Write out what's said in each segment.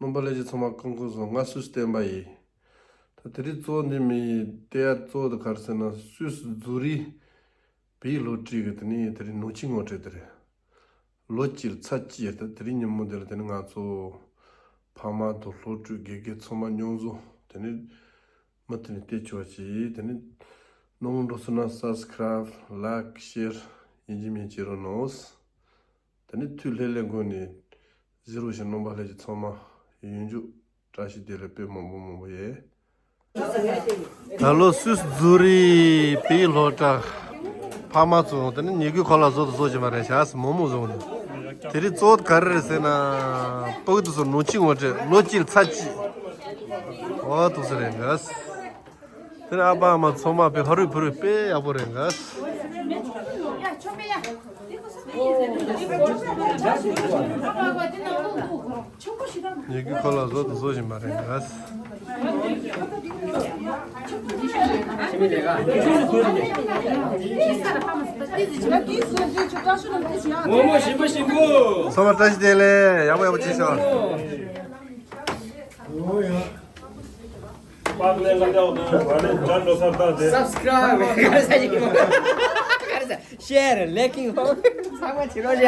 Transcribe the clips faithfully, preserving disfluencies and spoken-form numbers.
རྣམ་པ་ལྷན་རྒྱས་ཚང་མ་སྐུ་ཁམས་བཟང་། ང་སུད་སི་བསྟན་པ་ཡིན། ད་དེ་རིང་གཙོ་བོ་འདི་མི་ཡི་ལྟེ་བ་གཙོ་བོ་དེ་ག་རེ་ཟེར་ན། སུད་སི་ཛུ་རིག་བོད་ཡིག་སློབ་ཁྲིད་ཀྱི་དེ་ནས་དེ་རིང་ནང་ཆོས་ངོ་སྤྲོད་དེ་རེད། ལོ་གཅིག་ཚར་གཅིག་ཡོད། ད་དེ་རིང་ཉིན་མོ་འདི་ལ་དེ་ནས་ང་ཚོ་ཕ་མ་དང་སློབ་ཕྲུག་དགེ་རྒན་ཚང་མ་མཉམ་འཛོམས་དེ་ནས་མུ་མཐུད་ནས་བལྟས་ཆོག་ཅིག་དེ་ནས་སྣང་མེད་འགྲོ་སོང་ན་སབ་སི་ཀ་རའིབ། ལའིཀ། ཤེར། ཡིན་གཅིག་མིན་གཅིག་རོགས་གནང་། དེ་ནས་ཐུགས་ལྷོད་ལྷོད་སྒོ་ནས་གཟིགས་རོགས་ཞུ། རྣམ་པ་ལྷན་རྒྱས་ཚང་མ་ཡུན་རྒྱུན་བཀྲ་ཤིས་བདེ་ལེགས། དཔེ་མང་པོ་མང་པོ་ཡོད། ད་ལོ་སུད་སི་ཛུ་རིག་བོད་ཡིག་སློབ་གྲྭ་ཕ་མ་ཚོ་དེ་ནས་ཉེ་གུའི་ཁོ་ལ་བཟོ་དང་བཟོ་བཞིན་པ་རེད། ཞག་སི་མོག་མོག་བཟོ་གི་འདུག་དེ་རིང་གཙོ་བོ་ག་རེ་རེད་ཟེར་ན། སྤུ་གུ་དེ་ཚོ་ནང་ཆོས་ངོ་སྤྲོད་ལོ་གཅིག་ལ་ཚར་གཅིག་འོ་འདུག་ས་རེད་འགའ། དེ་ནས་ཨ་ཕ་ཨ་མ་ཚང་མ་དཔེ་ཕ་རུ་བུ་རུ་དཔེ་ཡག་པོ་རེད་འགའ། ཉེ་གུའི་ཁོ་ལ་བཟོ་དང་བཟོ་བཞིན་པ་རེད་འགའ། ཚང་མ་བཀྲ་ཤིས་བདེ་ལེགས། ཡག་པོ་ཡག་པོ་བྱས་ཤོག Subscribe. Share, liking. ཚང་མ་བྱེད་རོགས་བྱ།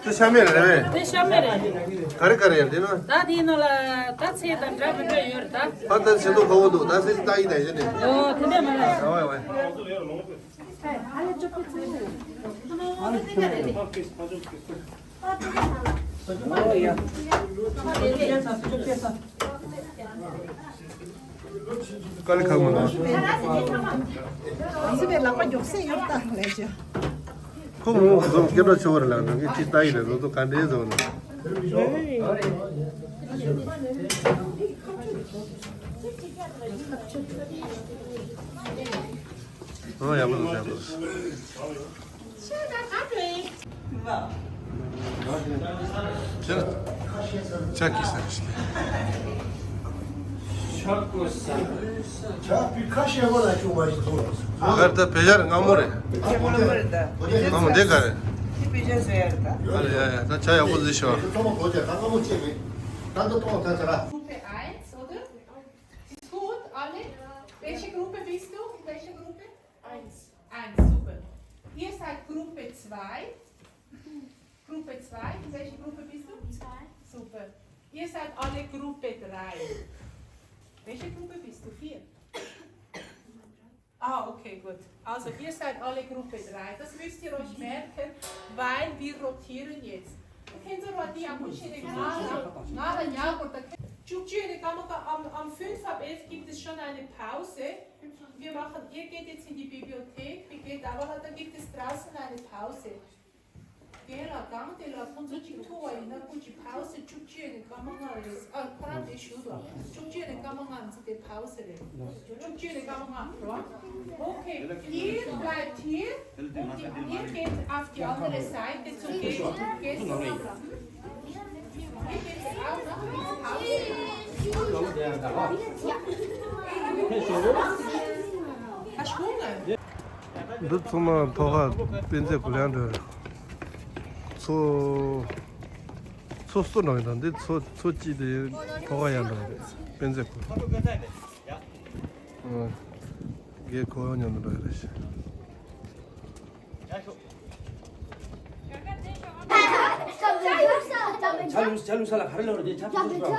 དེ་ཤ་མེད་རེད་པས། དེ་ཤ་མེད་རེད། ག་རེ་ག་རེ་ཡང་དེ་ན། ད་དེའི་ནང་ལ་ད་ཚལ་དང་འདྲ་མི་འདྲ་ཡོད་རེད་ད། ད་ལྟ་བྱེད་དུ་ག་བོ་འདུག་ད་སེ་ཏ་ཡི་ད་ཡི་ནས། ཨོ་དེ་འདྲ་མ་རེད། ཨ་ཝེ་ཝེ། དཀའ་ལས་ཁག་མ་ལ། སི་པའི་ལག་པ་མགྱོགས་སེ་ཡོད་ད་ལས་ཅོ། ཁོ་མོ་ཟོ་སྐད་གྲགས་ཆེ་བ་རེད་ལ། ང་གི་ཅི་ལྟ་ཡི་རེད། ལོ་ཏོ་ག་འདྲའི་ཟོ་ན། ཨོ་ཡག་པོ་འདུག་ཡག་པོ་འདུག་ཁྱེད་ཅག་གིས་ཟ་ཞིག་ཆག་གོ་ས། ཆག་པའི་ཁ་ཤས་པ་ལ་བྱུང་བ་ཞིག་ཐོག་གར་ད་བེ་ཤར་སྔ་མོ་རེད། སྔ་མོ་རེད་ད། སྔ་མོ་འདི་ག་རེད། དེ་བེ་ཤར་བཟོ་ཡ་རེད་ད། ཨ་རེ་ཡ་ཡ། ད་ཆ་ཡག་པོ་ཟིག་ཤོག་ཐོག་མ་གོ་ཅེ་ད་སྔ་མོ་ཅེ་མེད། ད་ད་ཐོག་ད་ཚ་ར། Gruppe eins, oder? Ist gut, alle? Welche Gruppe bist du? In welcher Gruppe? Eins. Eins, super. Ihr seid Gruppe zwei. Gruppe zwei. In welcher Gruppe bist du? Zwei. Super. Ihr seid alle Gruppe drei. Welche Gruppe bist du? Vier. Ah, okay, gut. Also, ihr seid alle Gruppe drei. Das müsst ihr euch merken, weil wir rotieren jetzt. Khenzo roti amuchine ngala, ngala nyago ta. Chukchene kamaka, am, am fünf ab elf gibt es schon eine Pause. Wir machen, ihr geht jetzt in die Bibliothek, wir gehen, aber da gibt es draußen eine Pause. Gela gang de la, Khenzo chik thowa ina kuchi Pause chukchene kamanga re. Ah, kora de shudo. Chukchene kamanga zi de Pause re. Chukchene kamanga, right? Okay, ihr bleibt hier und ihr geht auf die andere Seite zu Gästen. Gästen. འདི་ཚང་མ་ཐོག་ཁ་དཔེ་མཛོད་གུ་ལེན་འགྲོ་རེད། ཚོ་ཚོ་སུ་འགྲོ་ཡིན་ད། འདི་ཚོ་ཚོ་གཅིག་དེ་ཐོག་ཁ་ཡང་འགྲོ་རེད། དཔེ་མཛོད་གུ། ཨ། རྒན་ཁོ་མཉམ་དུ་འགྲོ་ཡ་རེད་ཤག་ཇ་ལུ་ཇ་ལུ་ས་ལ་ག་རེ་ལབ་རེད། དེ་ཇ་ཕུ་ཕུ་ཕུ་ཕུ།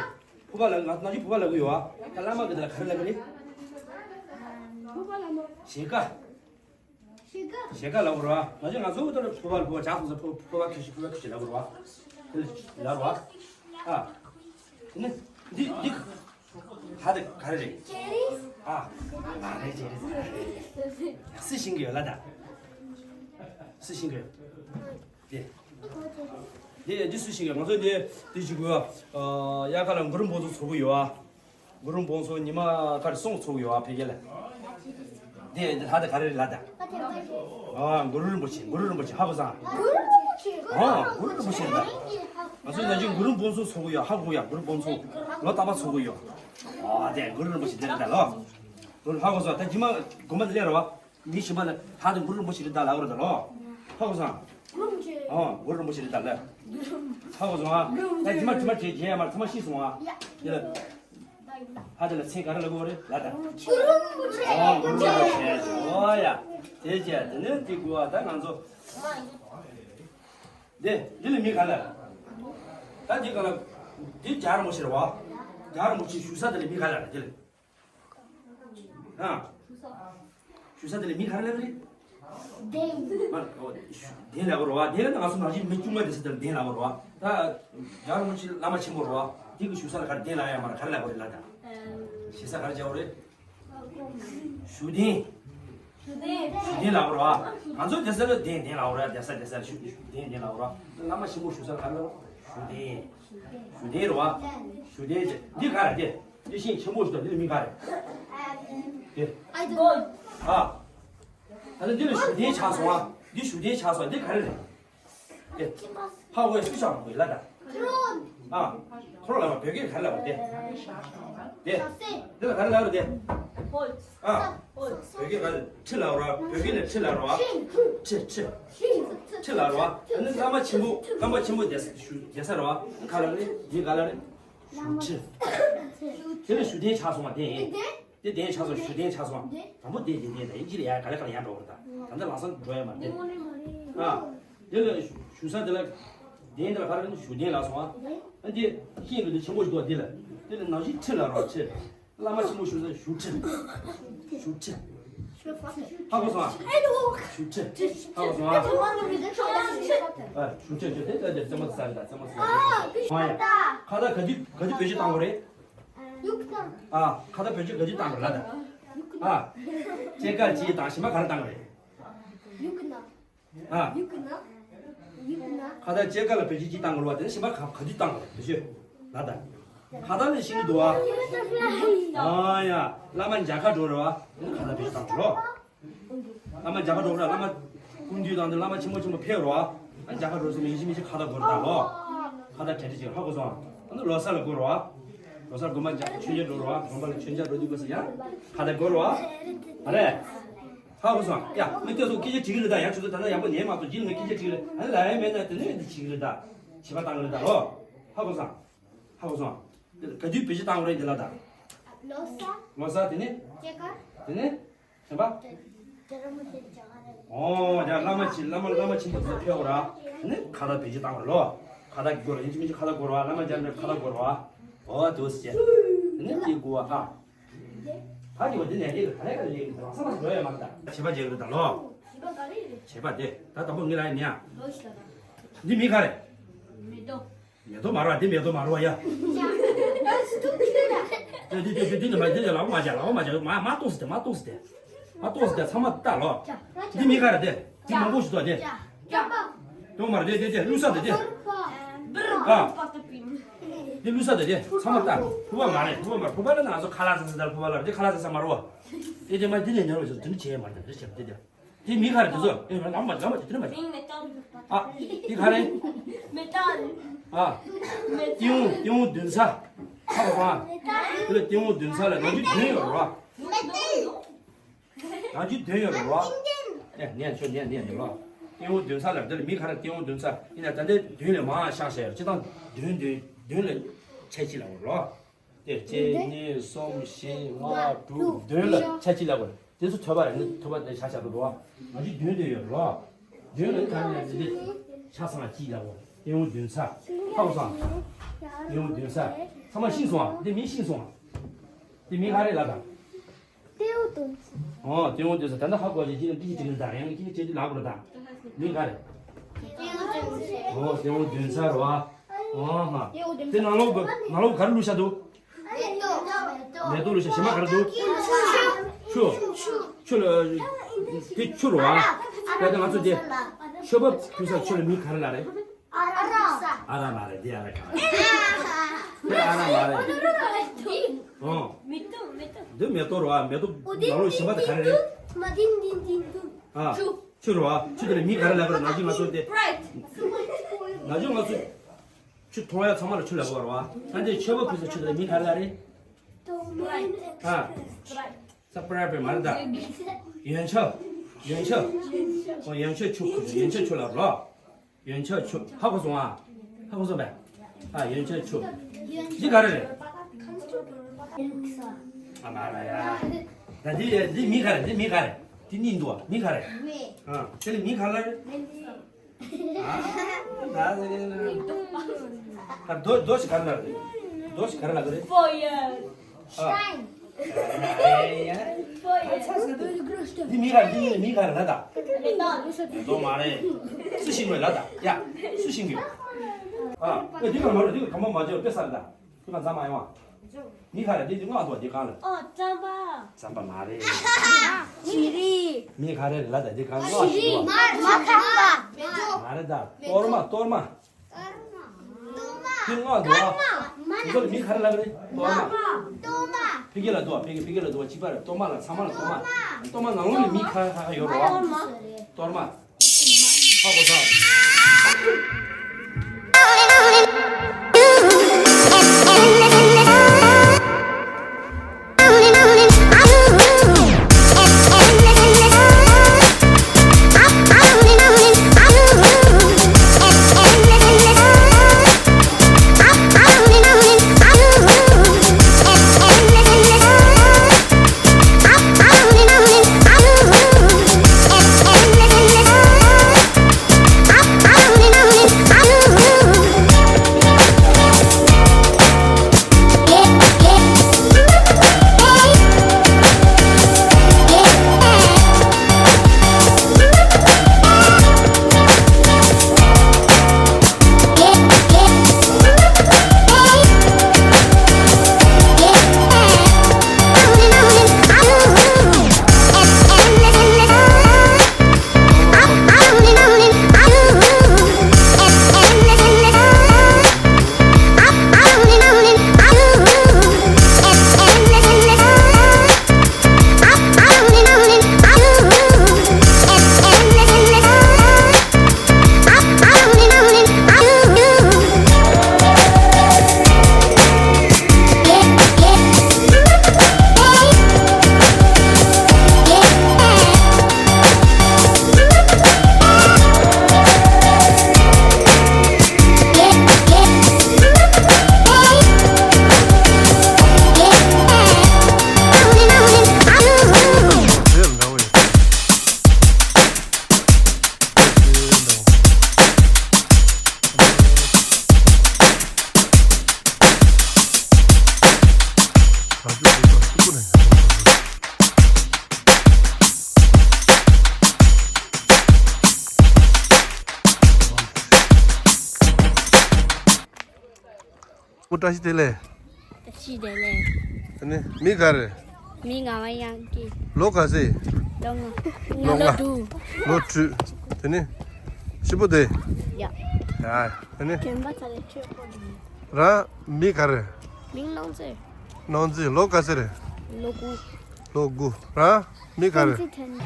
ཕུ་པ་ལ་ང་ནང་ཆུ་ཕུ་པ་ལབ་གི་ཡོད་ཨ། ད་བླ་མ་གི་དེ་ལ་ག་རེ་ལབ་གི་རེད། ཕུ་པ་ལ་མོ། ཞེ་ཀ་ཞེ་ཀ་ཞེ་ཀ་ལབ་དགོས་རེད་བ། ང་ཚོ་ང་ཚོ་གི་ལྟར་ཕུ་པ་ལ་ཕུ་པ་ཇ་སོང་ས་ཕུ་ཕུ་པ་ཁི་ཤི་ཕུ་པ་ཁི་ཤི་ལབ་དགོས་རེད་བ། དེ་ལ་ལབ་རེད་བ། ཨ། དེ་ནས་འདི་འདི་ཧ་དེ་ག་རེ་རེད། ཨ། ང་རེད་ཅེ་རེད་ཟེར་རེད། སུ་ཤེས་ཀྱི་ཡོད་ལ་ད། སུ་ཤེས་ཀྱི་ཡོད། དེ། དེ་འདི་སུ་ཤེས་ཀྱི་ཡོད། ང་ཚོ་འདི་འདི་ཞིག་དགོས། ཨ། དབྱར་ཁ་ལ་གུ་རུ་འབུམ་ཚོགས་ཚོགས་ཀྱི་ཡོད་ཨ། གུ་རུ་འབུམ་ཚོགས་ཉི་མ་ཁ་རེ་གསུམ་ཚོགས་ཀྱི་ཡོད་ཨ། ཕ་གི་ལ། དེ་འདི་ཧ་ད་ག་རེ་རེད་ལ་ད། ཨ། གུ་རུ་རིན་པོ་ཆེ། གུ་རུ་རིན་པོ་ཆེ་ཧ་གོ་སོང་། གུ་རུ་རིན་པོ་ཆེ། ཨ། གུ་རུ་རིན་པོ་ཆེ་རེད་ད། ང་ཚོ་ན་གཞོན་གུ་རུ་འབུམ་ཚོགས་ཚོགས་ཀྱི་ཡོད། ཧ་གོ་ཡ། གུ་རུ་འབུམ་ཚོགས་ལོ་རྟག་པར་ཚོགས་ཀྱི་ཡོད། ཨ། དེ་གུ་རུ་རིན་པོ་ཆེ་དེ་རེད་ད་ལོ། གུ་རུ་ཧ་གོ་སོང་། ད་རྗེས་མ་དགོན་པ་དེ་སླེབས་རོགས། མི་གཞན་པ་ལ་ཧ་དེ་གུ་རུ་རིན་པོ་ཆེ་རེད་ད་ལབ་རེད་ད་ལོ། ཧ་གོ་སོང་། གུ་རུ་རིན་པོ་ཆེ། ཨོ་གུ་རུ་རིན་པོ་ཆེ་རེད་ད་ལ། ཧ་གོ་སོང་ཨ། ད་དེ་མ་དེ་མ་བྱས་བྱས་ཡ་མ་ཚང་མ་ཤེས་སོང་ཨ། ཡ། དེ་ལ། ཧ་དེ་ལ་མཚན་ག་རེ་ལབ་དགོས་རེད་ལ་ད། གུ་རུ་རིན་པོ་ཆེ། ཨོ་གུ་རུ་རིན་པོ་ཆེ། ཨོ་ཡ། དེ་བྱས་དེ་ནས་དེ་དགོས་ཨ་ད་ང་ཚོ། དེ་འདི་ལ་མི་ག་ལ། ད་འདི་ག་ལ། འདི་རྒྱ་རིན་པོ་ཆེ་རེད་བ། རྒྱ་རིན་པོ་ཆེ་བཞུགས་ས་དེ་ལ་མི་ག་ལ་རེད་དེ་ལ། ཨ། བཞུགས་ས་དེ་ལ་མི་ག་རེ་ལབ་རེད། གདན། མ་ཨོ་གདན་ལབ་རེད་བ། གདན་ལ་ང་ཚོ་ནང་བཞིན་མི་དཀྱུས་མ་དེ་ས་དེ་ལ་གདན་ལབ་རེད་བ། ད་རྒྱ་རིན་པོ་ཆེ་བླ་མ་ཆེན་པོ་རེད་བ། དེ་གི་བཞུགས་ས་ལ་ག་རེ་གདན་ལབ་ཡ་མ་རེད་ག་རེ་ལབ་དགོས་རེད་ལ་ད། ཞེ་ས་ག་རེ་བྱ་དགོས་རེད། བཞུགས་གདན། བཞུགས་གདན་ལབ་རེད་བ། ང་ཚོ་སྡེ་ས་ལ་གདན་གདན་ལབ་རེད། སྡེ་ས་སྡེ་ས་ལ་བཞུགས་བཞུགས་གདན་གདན་ལབ་རེད་བ། བླ་མ་ཆེན་པོ་བཞུགས་ས་ལ་ག་རེ་ལབ་རེད། བཞུགས་གདན། བཞུགས་གདན་རེད་བ། བཞུགས་གདན་ཅེས་འདི་ག་རེད་དེ། འདི་ཤིང་ཆེན་པོ་ཞིག་དང་འདི་ལ་མིང་ག་རེད། དེ། ཨ། ད་ནི་འདི་ལ་བཞུགས་གདན་ཆགས་སོང་ཨ། འདི་བཞུགས་གདན་ཆགས་སོང་། འདི་ག་རེ་རེད། དེ། ཧ་གོ་ཡ་སུ་ཆགས་མ་གོ་ཡ་ལ་ད། ཨ། ཁོ་རང་ལ་བོད་སྐད་ག་རེ་ལབ་པ་དེ། དེ། འདི་ལ་ག་རེ་ལབ་རེད་དེ། ཨ། བོད་སྐད་ག་རེ་ཁྲི་ལབ་ར། བོད་སྐད་ལ་ཁྲི་ལབ་ར། ཁྲི་ཁྲི། ཁྲི་ལབ་ར། ཨ་ནི་བླ་མ་ཆེན་པོ་བླ་མ་ཆེན་པོ་རྒྱལ་ས་རྒྱལ་ས་ར་བ། ཨ་ནི་ག་ལ་རེད། འདི་ག་ལ་རེད། བཞུགས་ཁྲི། དེ་ནི་བཞུགས་གདན་ཆགས་སོང་བ་དེ་ཡིན། དེ་གདན་ཆགས་སོང་། བཞུགས་གདན་ཆགས་སོང་། དང་པོ་དེ་གདན་གདན་དང་ཡིན་གཅིག་ལ་ཡར་ག་ལེ་ག་ལེ་ཡར་འགྲོ་བར་ད། ད་ལྟ་ལམ་སང་འགྲོ་ཡ་མ་རེད། ཨ། དེ་ལ་བཞུགས་ས་དེ་ལ་གདན་དེ་ལ་ག་རེ་བཞུགས་གདན་ལ་སོང་ཨ། ཨ་དེ་ཤིང་གི་དེ་ཆེན་པོ་ཞིག་འདུག་དེ་ལ། དེ་ལ་ནང་བཞིན་ཁྲི་ལ་རོ་ཁྲི། བླ་མ་ཆེན་པོ་བཞུགས་ས་བཞུགས་ཁྲི། བཞུགས་ཁྲི། ཧ་གོ་སོང་ཨ། བཞུགས་ཁྲི། ཧ་གོ་སོང་ཨ། ཨ་བཞུགས་ཁྲི་བཞུགས་ཁྲི་དེ་ལྟ་དེ་རྩེད་མོ་རྩེ་ས་རེད་ད། རྩེད་མོ་རྩེ་ས་རེད། ཨ་ཡ། ཁ་ད་ག་དུས་ག་དུས་བེད་སྤྱོད་བཏང་དགོས་རེད། ཨ། ཁ་ད་བེད་སྤྱོད་ག་དུས་བཏང་དགོས་ལ་ད། ཨ། སྐྱེས་སྐར་གཅིག་དང་གཞན་པ་ག་རེ་བཏང་དགོས་རེད། ཨ། ཁ་ད་སྐྱེས་སྐར་ལ་བེད་སྤྱོད་གཅིག་བཏང་དགོས་ལ་དེ་ནས་གཞན་པ་ག་ག་དུས་བཏང་དགོས་རེད་བེད་སྤྱོད་ལ་ད། ཁ་ད་ནས་ཤིང་གི་འདུག་ཨ། ཨ་ཡ། བླ་མ་མཇལ་ཁ་འགྲོ་རེད་བ། དེ་ནས་ཁ་ད་བེད་སྤྱོད་བཏང་དགོས་རོ། བླ་མ་མཇལ་ཁ་འགྲོ་ར། བླ་མ་སྐུ་མདུན་དང་དེ་བླ་མ་ཆེན་མོ་ཆེན་མོ་ཕེབས་རོ། ཨ་མཇལ་ཁ་འགྲོ་ཟེར་མི་ཡིན་ཞིག་མི་ཞིག་ཁ་ད་སྒོར་ད་ལོ། ཁ་ད་གྲ་སྒྲིག་བྱེད་ཧ་གོ་སོང་། ཨ་ནི་ལོ་གསར་ལ་སྒོར་རོ། ལོ་གསར་དགོན་པ་མཇལ་མཆོད་མཇལ་འགྲོ་རོ། དགོན་པ་ལ་མཆོད་མཇལ་འགྲོ་དུས་སྐབས་སུ་ཡང་ཁ་ད་སྒོར་རོ། ཨ་རེ། ཧ་གོ་སོང་། ཡ་མི་སྐྱོ་སོང་སྐད་ཆ་དྲིས་ཀྱི་རེད་ད། ཡང་ཁྱོད་ཚོ་ད་ལྟ་ཡག་པོ་ཉན་མ་སོང་། རྗེས་ལ་ངས་སྐད་ཆ་དྲིས་ཀྱི་རེད། ཨ་ནི་ལ་ཡ་མེད་ན་དེ་ནས་འདི་བྱེད་ཀྱི་རེད་ད། བྱེད་པ་བཏང་གི་རེད་ད་ལོ། ཧ་གོ་སོང་། ཧ་གོ་སོང་། ག་དུས་བེད་སྤྱོད་བཏང་དགོས་རེད་འདི་ལ་ད། ལོ་གསར། ལོ་གསར་དེ་ནས། སྐྱེས་སྐར། དེ་ནས། གཞན་པ། རྒྱ་ར་མ་ཆེན་རྒྱ་གར་ར། ཨོ་ཡ་བླ་མ་ཆེན་བླ་མ་བླ་མ་ཆེན་པོ་དེ་ཚོ་ཕེབས་ར། ནི་ཁ་ད་བེད་སྤྱོད་བཏང་དགོས་ལོ། ཁ་ད་སྒོར་ཡིན་གཅིག་མིན་གཅིག་ཁ་ད་སྒོར་བ། བླ་མ་མཇལ་ནས་ཁ་ད་སྒོར་བ། ཨོ་དུ་སི་ནི་དེ་དགོས་བ་ཧ། ད་དེ་བ་དེ་ནས་ལེགས་ད་ལེགས་ལེགས་ལ་ས་མ་འགྲོ་ཡ་མ་ད། བྱེད་པ་བྱེད་ཀྱི་རེད་ད་ལོ། བྱེད་པ་ག་རེ་རེད། བྱེད་པ་དེ་ད་དང་པོ་ངེད་ལ་ཡ་ནི་ཡ། ལོ་ཤི་ད། འདི་མི་ག་རེད། མེ་ཏོག་མེ་ཏོག་མ་རེད་བ། འདི་མེ་ཏོག་མ་རེད་བ་ཡ། འདི་འདི་འདི་འདི་འདི་མ་འདི་འདི་ལག་པ་མ་བྱ། ལག་པ་མ་བྱ། མ་མ་གཏོང་ཟེར་ཏེ། མ་གཏོང་ཟེར་ཏེ། མ་གཏོང་ཟེར་ཏེ། ཚང་མ་ལྟ་ལོ། འདི་མི་ག་རེད་དེ། འདི་མང་པོ་ཞིག་འདུག་དེ། ཏོ་མ་རེད་དེ་དེ་དེ་བླུག་ས་དེ་དེ། ཨ། འདི་བླུག་ས་དེ་དེ་ཚང་མ་ལྟ། ཕུར་པ་མ་རེད། ཕུར་པ་མ་རེད། ཕུར་པ་ལ་ང་ཚོ་ཁ་ལག་ཟེར་ཟེར། ཕུར་པ་ལ་འདི་ཁ་ལག་ཟེར་ས་མ་རེད་བ། དེ་དེ་མ་འདི་ནས་ཉར་བ་ཞིག་འདི་ནི་བྱས་མ་རེད། འདི་བྱས་དེ་དེ། དེ་མི་ག་རེ་དེ་ཚོ། ཨེ་ལམ་མ་ལམ་མ་དེ་དེ་མ་རེད། ཨ། དེ་ག་རེ། མེ་ཏལ། ཨ། ཏི་ཝུ་ཏི་ཝུ་བདུན་ཚ། ཧ་གོ་སོང་ཨ། དེ་ལ་ཏི་ཝུ་བདུན་ཚ་ལ་ནང་རྒྱུ་བདུན་ཡོད་རེད་བ། ནང་རྒྱུ་བདུན་ཡོད་རེད་བ། ནས་ནས་ཆོ་ནས་ནས་ནས་ལོ། ཏི་ཝུ་བདུན་ཚ་ལ་དེ་ལ་མི་ག་རེ་ཏི་ཝུ་བདུན་ཚ་ཡིན་ན་ད་ལྟའི་བདུན་ལས་མང་ཤག་ཤག་ཡོད། སྤྱི་བཏང་བདུན་བདུན་བདུན་ལ་ཆ་གཅིག་ལ་འོར་ལོ། དེ་གཅིག་གཉིས་གསུམ་བཞི་ལྔ་དྲུག་བདུན་ལ་ཆ་གཅིག་ལ་གོ། དེ་ཚོ་ཐོད་པ་རེད། ནི་ཐོད་པ་དེ་ཆ་ཆ་དུ་འགྲོ་བ། ང་ཚོས་བདུན་དེ་ཡོད་རོ། བདུན་ལ་ནི་ག་རེ་ནས་དེ་ཆ་ཚང་གཅིག་ལ་གོ། ཏེའུ་བདུན་ཚ། ཧ་གོ་སོང་། ཏེའུ་བདུན་ཚ། ཚང་མ་ཤེས་སོང་ཨ། འདི་མི་ཤེས་སོང་ཨ། འདི་མི་ག་རེ་ལ་དང་། ཏེའུ་བདུན་ཚ། ཨོ་ཏེའུ་བདུན་ཚ། ད་ནི་ཧ་གོ་ཅིག་ཅིག་ཅིག་ཅིག་ལ་དང་། ཡང་ཅིག་ཅིག་ཅིག་ལ་གོ་ལ་དང་། མི་ག་རེ། ཏེའུ་བདུན་ཚ། ཨོ་ཏེའུ་བདུན་ཚ་རོ་ཨ། ཨོ་ཧ། དེ་ནང་ལོགས་ནང་ལོགས་ག་རེ་བླུགས་བཞག་འདུག་མེ་ཏོག་བླུགས་བཞག་གཞན་པ་ག་རེ་འདུག་ཆུ། ཆུ་ལ། དེ་ཆུ་རུ་བ། ད་ལྟ་ང་ཚོ་དེ་མཆོད་པ་ཕུལ་ས་ཆུ་ལ་མིང་ག་རེ་ལབ་རེད། ཨ་ར་མ་རེད། དེ་ཨ་ར་མ་རེད། ཨོ། འདི་མེ་ཏོག་རུ་བ། མེ་ཏོག་ནང་ལོགས་གཞན་པ་དེ་ག་རེ་རེད། ཨ། ཆུ་རུ་བ། ཆུ་དེ་ལ་མིང་ག་རེ་ལབ་རེད། ནང་ཆུ་ང་ཚོ་དེ། ནང་ཆུ་ང་ཚོ། ཆུ་འཐུང་ཡ་ཚང་མ་ལ་ཆུ་ལབ་དགོས་རེད་བ། ད་འདི་མཆོད་པ་ཕུལ་ས་ཆུ་དེ་ལ་མིང་ག་རེ་ལབ་རེད། ཨ། ས་པྲ་པེ་མ་རེད་ད། ཡོན་ཆབ། ཡོན་ཆབ། ཨོ་ཡོན་ཆབ་ཆུ། ཡོན་ཆབ་ཆུ་ལ་རོ། ཡོན་ཆབ་ཆུ། ཧ་གོ་སོང་ཨ། ཧ་གོ་སོང་པས། ཨ་ཡོན་ཆབ་ཆུ། འདི་ག་རེ་རེད། ཨ་མ་ར་ཡ། ད་འདི་འདི་མི་ག་རེ། འདི་མི་ག་རེ། འདི་གཉིས་འདུག་ཨ། མི་ག་རེ། ཨ་དེ་ལ་མི་ག་ལ་རེད། ཨ་ད་རྡོ་རྡོ་ཞིག་ག་རེ་ལ་རེད། རྡོ་ཞིག་ག་རེ་ལ་རེད། ཨ། འདི་མི་ག་རེ། འདི་མི་ག་རེ་ལ་ད། མེ་ཏོག་མ་རེད། སུ་ཤིང་གི་ལ་ད། ཡ། སུ་ཤིང་གི། ཨ། ཨེ་འདི་ག་མ་རེད། འདི་ག་གམ་པ་མ་བརྗེ་བ་དཔེ་ས་རེད་ད། འདི་ག་འཛམ་མ་ཡོང་བ། མི་ག་རེ། འདི་འདི་སྔགས་འདུག་བ། འདི་གང་ལ། ཨོ་རྩམ་པ། རྩམ་པ་མ་རེད། ཞི་རི། མི་ག་རེ་ལ་ད། འདི་གང་སྔགས་ཞིག་འདུག་བ། མ་རེད་ད། གཏོར་མ། གཏོར་མ། ཕི་ལྔ་འདུག་ཨ། འདི་ཚོ་ལ་མི་ག་རེ་ལབ་རེད། གཏོར་མ། ཕི་གེ་ལ་འདུག་ཨ། ཕི་གེ་ཕི་གེ་ལ་འདུག་ཨ། གཅིག་པ་རེད། གཏོར་མ་ལ་ཚང་མ་ལ་གཏོར་མ། གཏོར་མ་ནང་ལོགས་ལ་མི་ག་ག་ག་ཡོད་རོ། གཏོར་མ། ཧ་གོ་ས། སྐུ་བཀྲ་ཤིས་བདེ་ལེགས། བཀྲ་ཤིས་བདེ་ལེགས། དེ་ནི་མི་ག་རེ། མི་ངག་དབང་དབྱངས་སྐྱིད། ལོ་ག་ཚོད། ལོ་ལྔ། ལོ་ལྔ། ལོ་དྲུག། ལོ་དྲུག། དེ་ནི་ཞིབ་པོ་བསྡད། ཡ། ཡ། དེ་ནི། གྱོན་པ་ཚ་ལས་ཆོས་པོ་ནི། རང་མི་ག་རེ། མིང་ནོར་འཛིན། ནོར་འཛིན། ལོ་ག་ཚོད་རེད། ལོ་དགུ། ལོ་དགུ། རང་མི་ག་རེ། ཐན་ཙི་ཐན།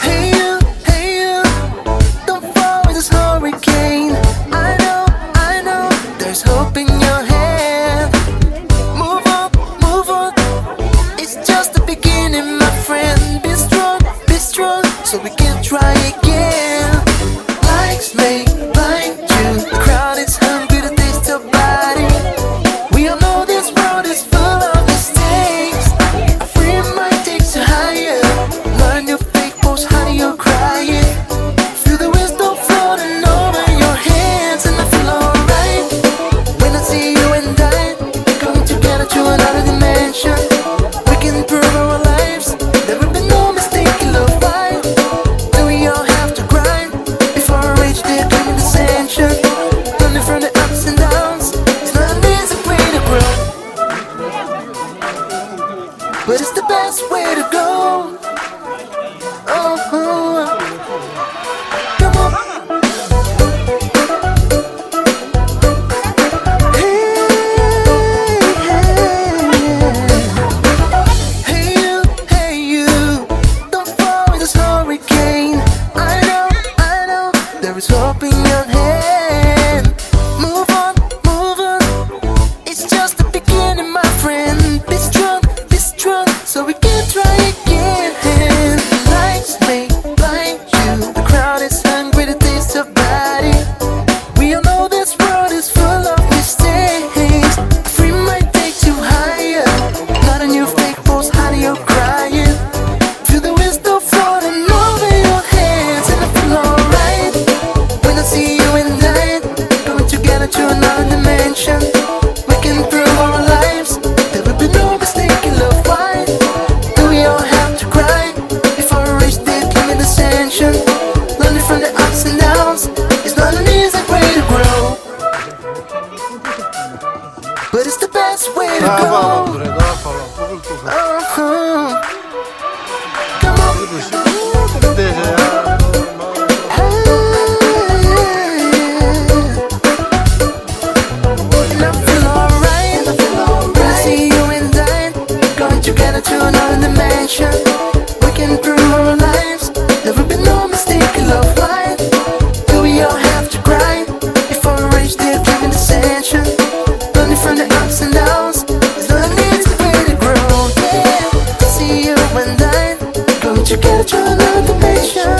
Hey you, hey you, don't fall in this hurricane. I know, I know, there's hope in your hand. Move on, move on, it's just the beginning, my friend. Be strong, be strong, so we can try again. Lights may blind you, the crowd is hungry to taste your body. We all know this world is full of mistakes. A free mind takes you higher. Learn your fake post, honey, you're crying. Feel the wisdom floating over your heads, and I feel alright. When I see you and I coming together to another dimension, we But it's the best way to go. Uh-huh. Come on. Hey, hey, hey. Hey, you, hey, you. Don't fall in this hurricane. I know, I know. There is hope in your hand. Move on, move on. It's just the beginning, my friend. Be strong, be strong, so we can try again. Lights may blind you. The crowd is hungry to taste your body. We all know this world is full of mistakes. A free mind takes you higher. Not a new fake pose, honey, you're crying. Feel the wisdom falling over your head, and I feel alright when I see you and I going together to another dimension. We can prove our lives. There will be no mistake in love. Why do we all have to cry before we reach the human ascension? Learning from the ups and downs is not an easy way to grow. But it's the best way to go. Uh-huh. Come on. And I feel alright. When I see you and I going together to another dimension, we can prove our lives. There will be no mistake in love. Why do we all have to cry before we reach the given ascension? Learning from the ups and downs is not an easy way to grow. Yeah, I see you and I going together to another dimension.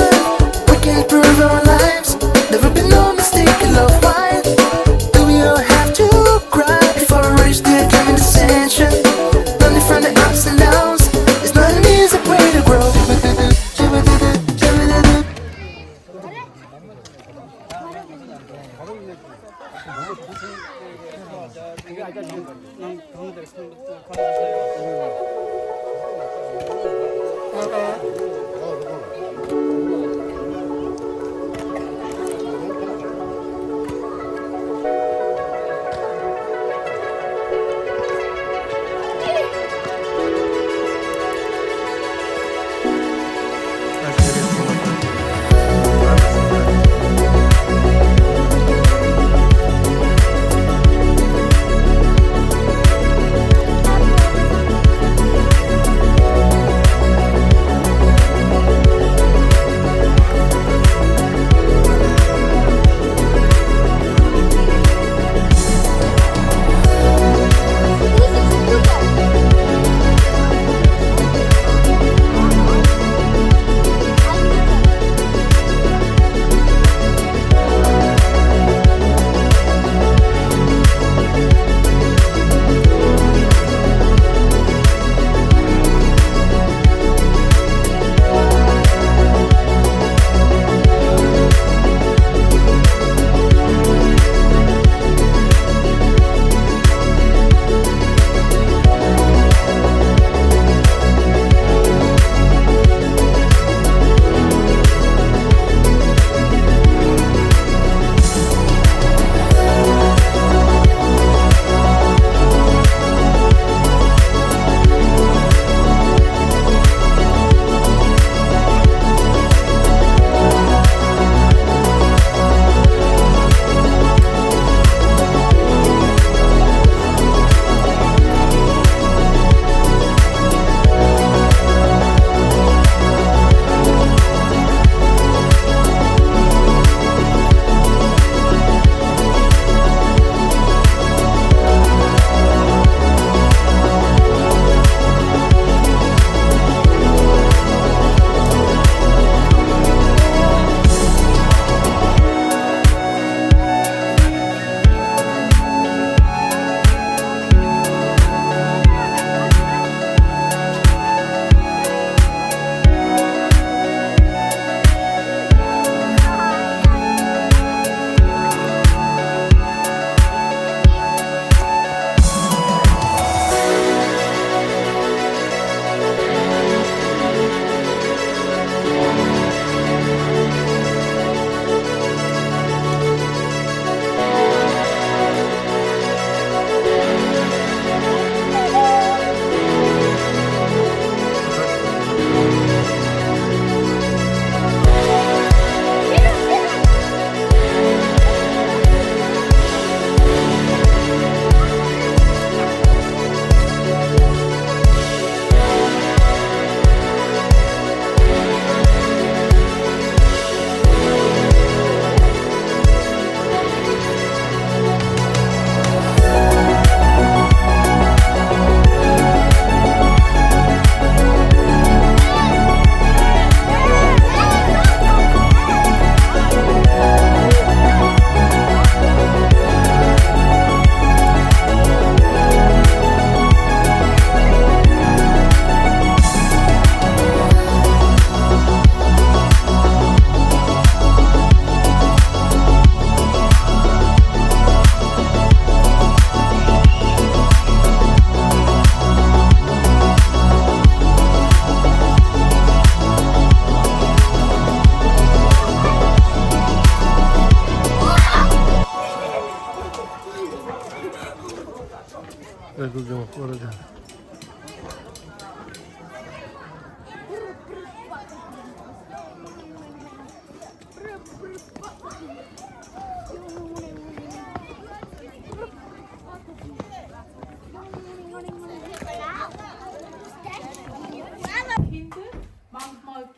We can prove our lives. There will be no mistake in love. Why do we all have to cry before we reach the given ascension? Learning from the ups and downs is not an easy way to grow.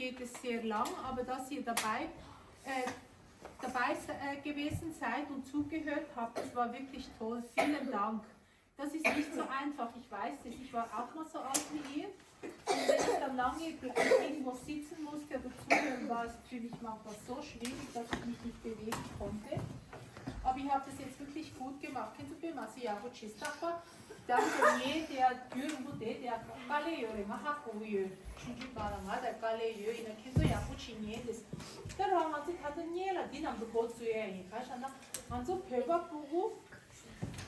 Geht es sehr lang, aber dass ihr dabei, äh, dabei se- äh, gewesen seid und zugehört habt, das war wirklich toll. Vielen Dank. Das ist nicht so einfach, ich weiß es. Ich war auch mal so alt wie ihr. Und wenn ich dann lange irgendwo sitzen musste oder zuhören, war es für mich manchmal so schwierig, dass ich mich nicht bewegen konnte. Aber ihr habt es jetzt wirklich gut gemacht. Kennst du Böhmer? Sie ja, gut, tschüss. Danke, jeder, der Türen, wo der, der Kalle, ja, der macht auch gut. Schön, schön, gar nicht, der Kalle, ja, in der Kennst du ja, gut, schön, jedes. Da haben wir sich halt nie, die haben wir Gott zu ihr, ich weiß nicht, und so, Pöber, Bugu,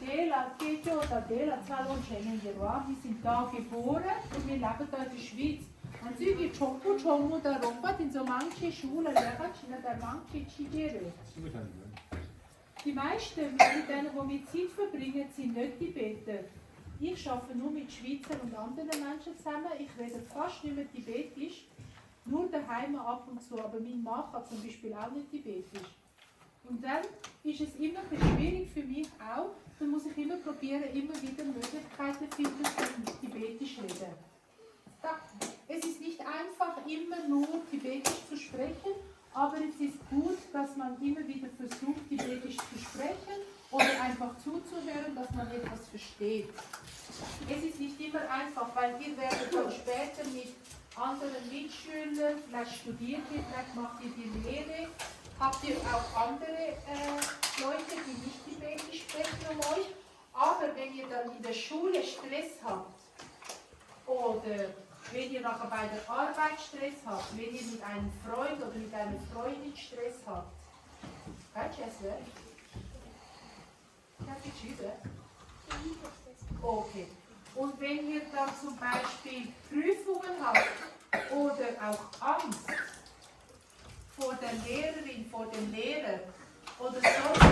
དེ་ལ་སྐད་ཅོར་དང་དེ་ལ་འཚར་ལོངས་བྱས་ནས་འགྱུར་བ། Wir sind da geboren und wir leben da in der Schweiz. Und sie die Chopu Chomu der Romba, den so manche Schule, der hat schon der manche Chigere. Die meisten mit denen, wo wir Zeit verbringen, sind nicht Tibeter. Ich schaffe nur mit Schweizern und anderen Menschen zusammen. Ich rede fast nicht mehr Tibetisch. Nur daheim ab und zu, aber mein Mann kann zum Beispiel auch nicht Tibetisch. Und dann ist es immer schwierig für mich auch, dann muss ich immer probieren, immer wieder Möglichkeiten finden, zum Tibetisch reden. Da, es ist nicht einfach, immer nur Tibetisch zu sprechen, aber es ist gut, dass man immer wieder versucht, Tibetisch zu sprechen oder einfach zuzuhören, dass man etwas versteht. Es ist nicht immer einfach, weil ihr werdet dann später mit anderen Mitschülern, vielleicht studiert ihr, vielleicht macht ihr die Lehre, habt ihr auch andere äh, Leute, die nicht Tibetisch sprechen um euch. Aber wenn ihr dann in der Schule Stress habt oder wenn ihr nachher bei der Arbeit Stress habt, wenn ihr mit einem Freund oder mit einer Freundin Stress habt, weißt du, Jesse? Kannst du Tschüss? Okay. Und wenn ihr dann zum Beispiel Prüfungen habt oder auch Angst vor der Lehrerin, vor dem Lehrer oder sonst